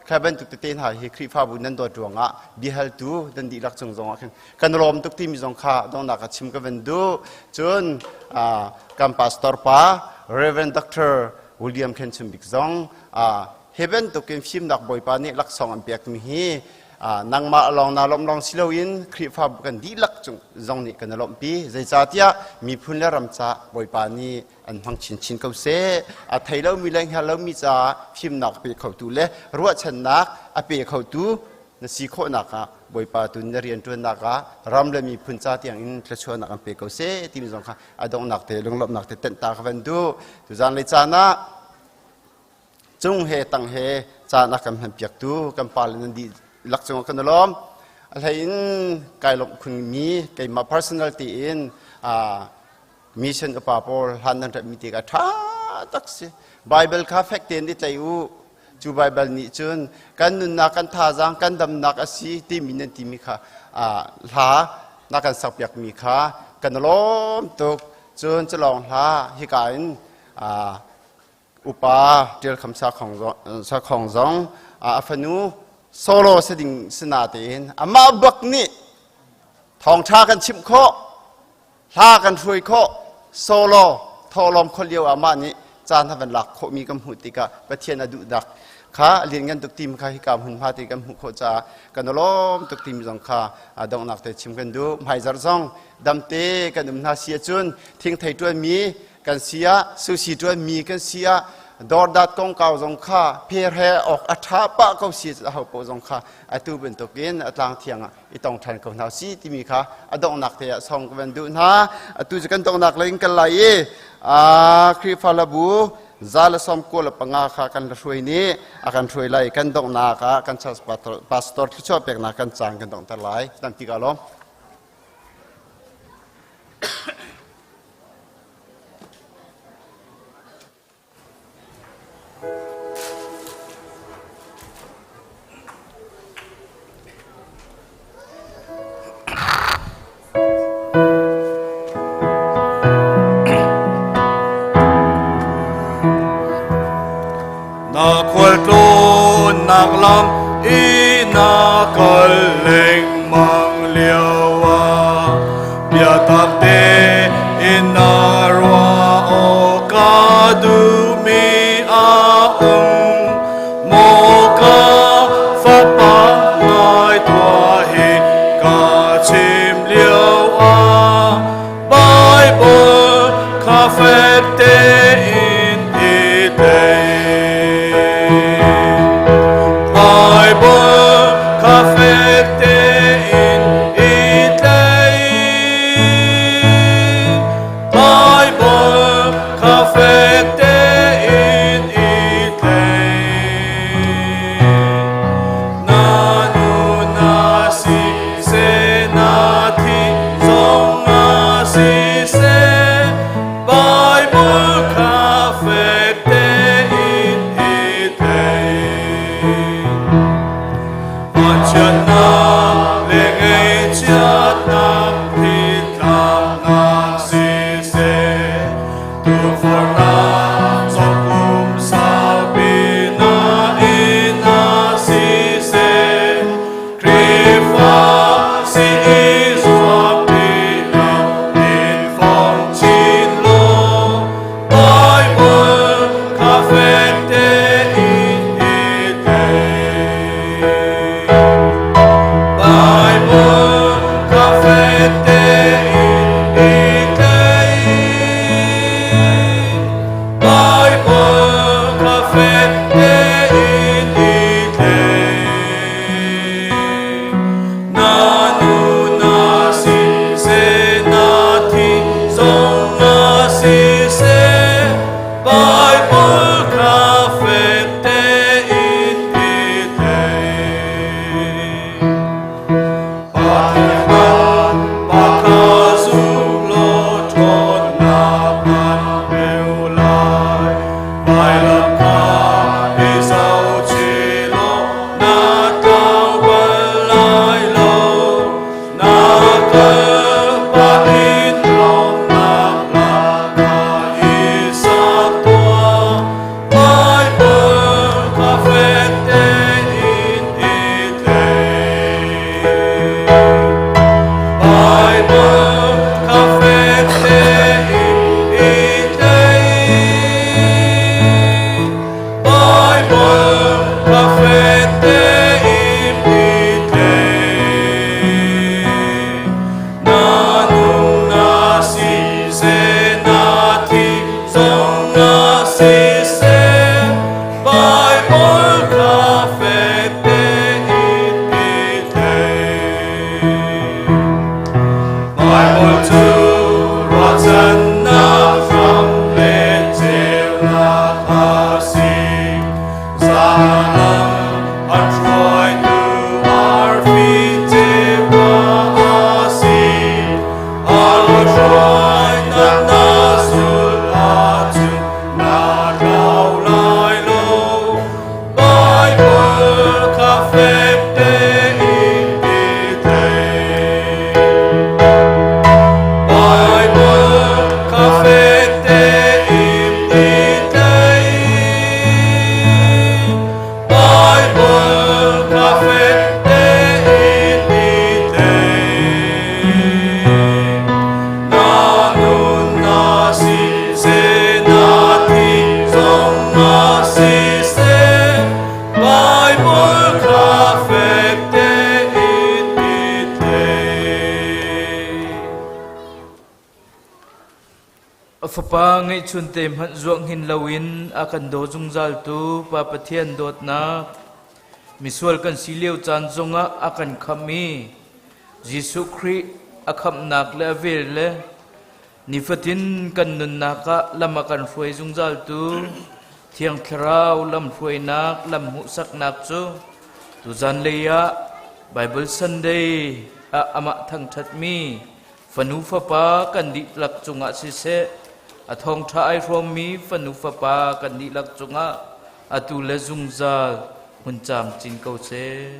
kha bantuk tete hna hi Khrihfabu nan dawt ruangah biahaltu nan dihlak cung zongah khin kan lawm tuk timi zong kha donghnak ah chim ka van duh cun kan pastor pa Reverend Dr. William Khen Chum Bik zong hi bantukin fimnak Bawipa nih laksawng an pekmi hi. Nangmah lawng naa lawmh lawng si loin Khrihfabu kan dihlak cung zong nih kan i lawmhpi. Zeicahtiah miphun le ram ca Bawipa nih an hmang chinchin ko seh. A thei lomi le hngal lomi caah fimnak a pe khotu le ruahchannak a pe khotu na si khawhnak ah Bawipa tu na rianṭuannak ah ram le miphun ca tiang in thluachuahnak an pe ko seh timi zong kha a donghnak te lunglawmhnak te tenh ta ka van duh. Tuzan le caan ah cung he tang he caan a kan hmanpiaktu kan pa le nan dihlak cungah kan i lawm. A hlei in kai lawmh khunmi keimah personal tiin mission upa pawl hlan nan rat mi te ka ṭha tak si. Bible kha fek tein i tlai u. Cu Bible nih cun kan nunnak, kan thazaang, kan damnak a si timi nan timi kha hla na kan sakpiakmi kha kan lawm tuk. Cun culawng hla hika in upa Ṭial Kham Sakhong zong a fanu solo si ding si na tein amah bak nih thawngṭha kan chimh khawh, hla kan hruai khawh, solo thawhlawm khawh lio ah mah nih caan a van lak khawhmi kan hmuh tikah Pathian a duhnak kha a lianngan tuk tim kha hika hmunhma te kan hmuh khawh caah kan lawm tuk tim zong kha donghnak te chim kan duh. Hmaizarh zong damte kan um hna si ahcun thingthei ṭuanmi kan si ah, sushi ṭuanmi kan si ah, dawrdat kongkau zong kha pher he awk a ṭha pah ko si a ho paoh zong kha atu bantukin a tlang thiang ah i tong ṭhan ko hna si timi kha a donghnak te ah song ka van duh hna. Atu cu kan donghnak lei in kal lai i Khrihfa labu 195 kha kan la hruai nih a kan hruai lai. Kan donghnak ah kan church pastor thluachuah peknak kan caan kan donghter lai. Tampi ka lawm. Na khualtlawnnak lam i na kal lengmang lio ah biatak tein na ruah awk ka duhmi a um. Maw ka fapa, ngai tuah hi ka chim lio ah Bible kha fek tein i tei. Bible kha fek tein i tlai. Bible kha fek tein i tlai. Na nu na si seh, na thi zong na si seh, Bible kha fek tein i tlai. Vanchiatnak le ngaihchiatnak thiltlaknak siseh, tukforhnak cawkum saupi na in ah siseh, Khrihfa si i zuam tiah in fong chin law, Bible kha fek tein i tlai. Bible kha fek tein i tlai. siseh, Baibal kha fek tein i tlaih. Baibal cu ruahchannak hram le ceunak a si. Zalam an hruaitu arfi ceuka a si. A lohruainak na zulh ahcun na tlau lai lo. Baibal kha fek tein i tlaih. Baibal kha fek tein i tlaih. Baibal kha fek tein i tlaih. Na nun na siseh, na thi zong na siseh, Baibal kha fek tein i tlaih. A Fapa ngeihchunte hmanh zuah hngin loin a kan daw zungzaltu Pa Pathian dawtnak, misual kan si lio caan zongah a kan khamh i Jesuh Khrih a khamhnak le a vel le nifatin kan nunnak ah lam a kan hruai zungzaltu Thiang Thlarau lamhruainak lam hmuhsaknak cu tuzan lei ah Bible Sunday ah amah thangṭhatmi Fanu fapa kan dihlak cungah siseh, a thawngṭha ai hrawmmi fanu fapa kan dihlak cungah atu le zungzal hmun camcin ko seh.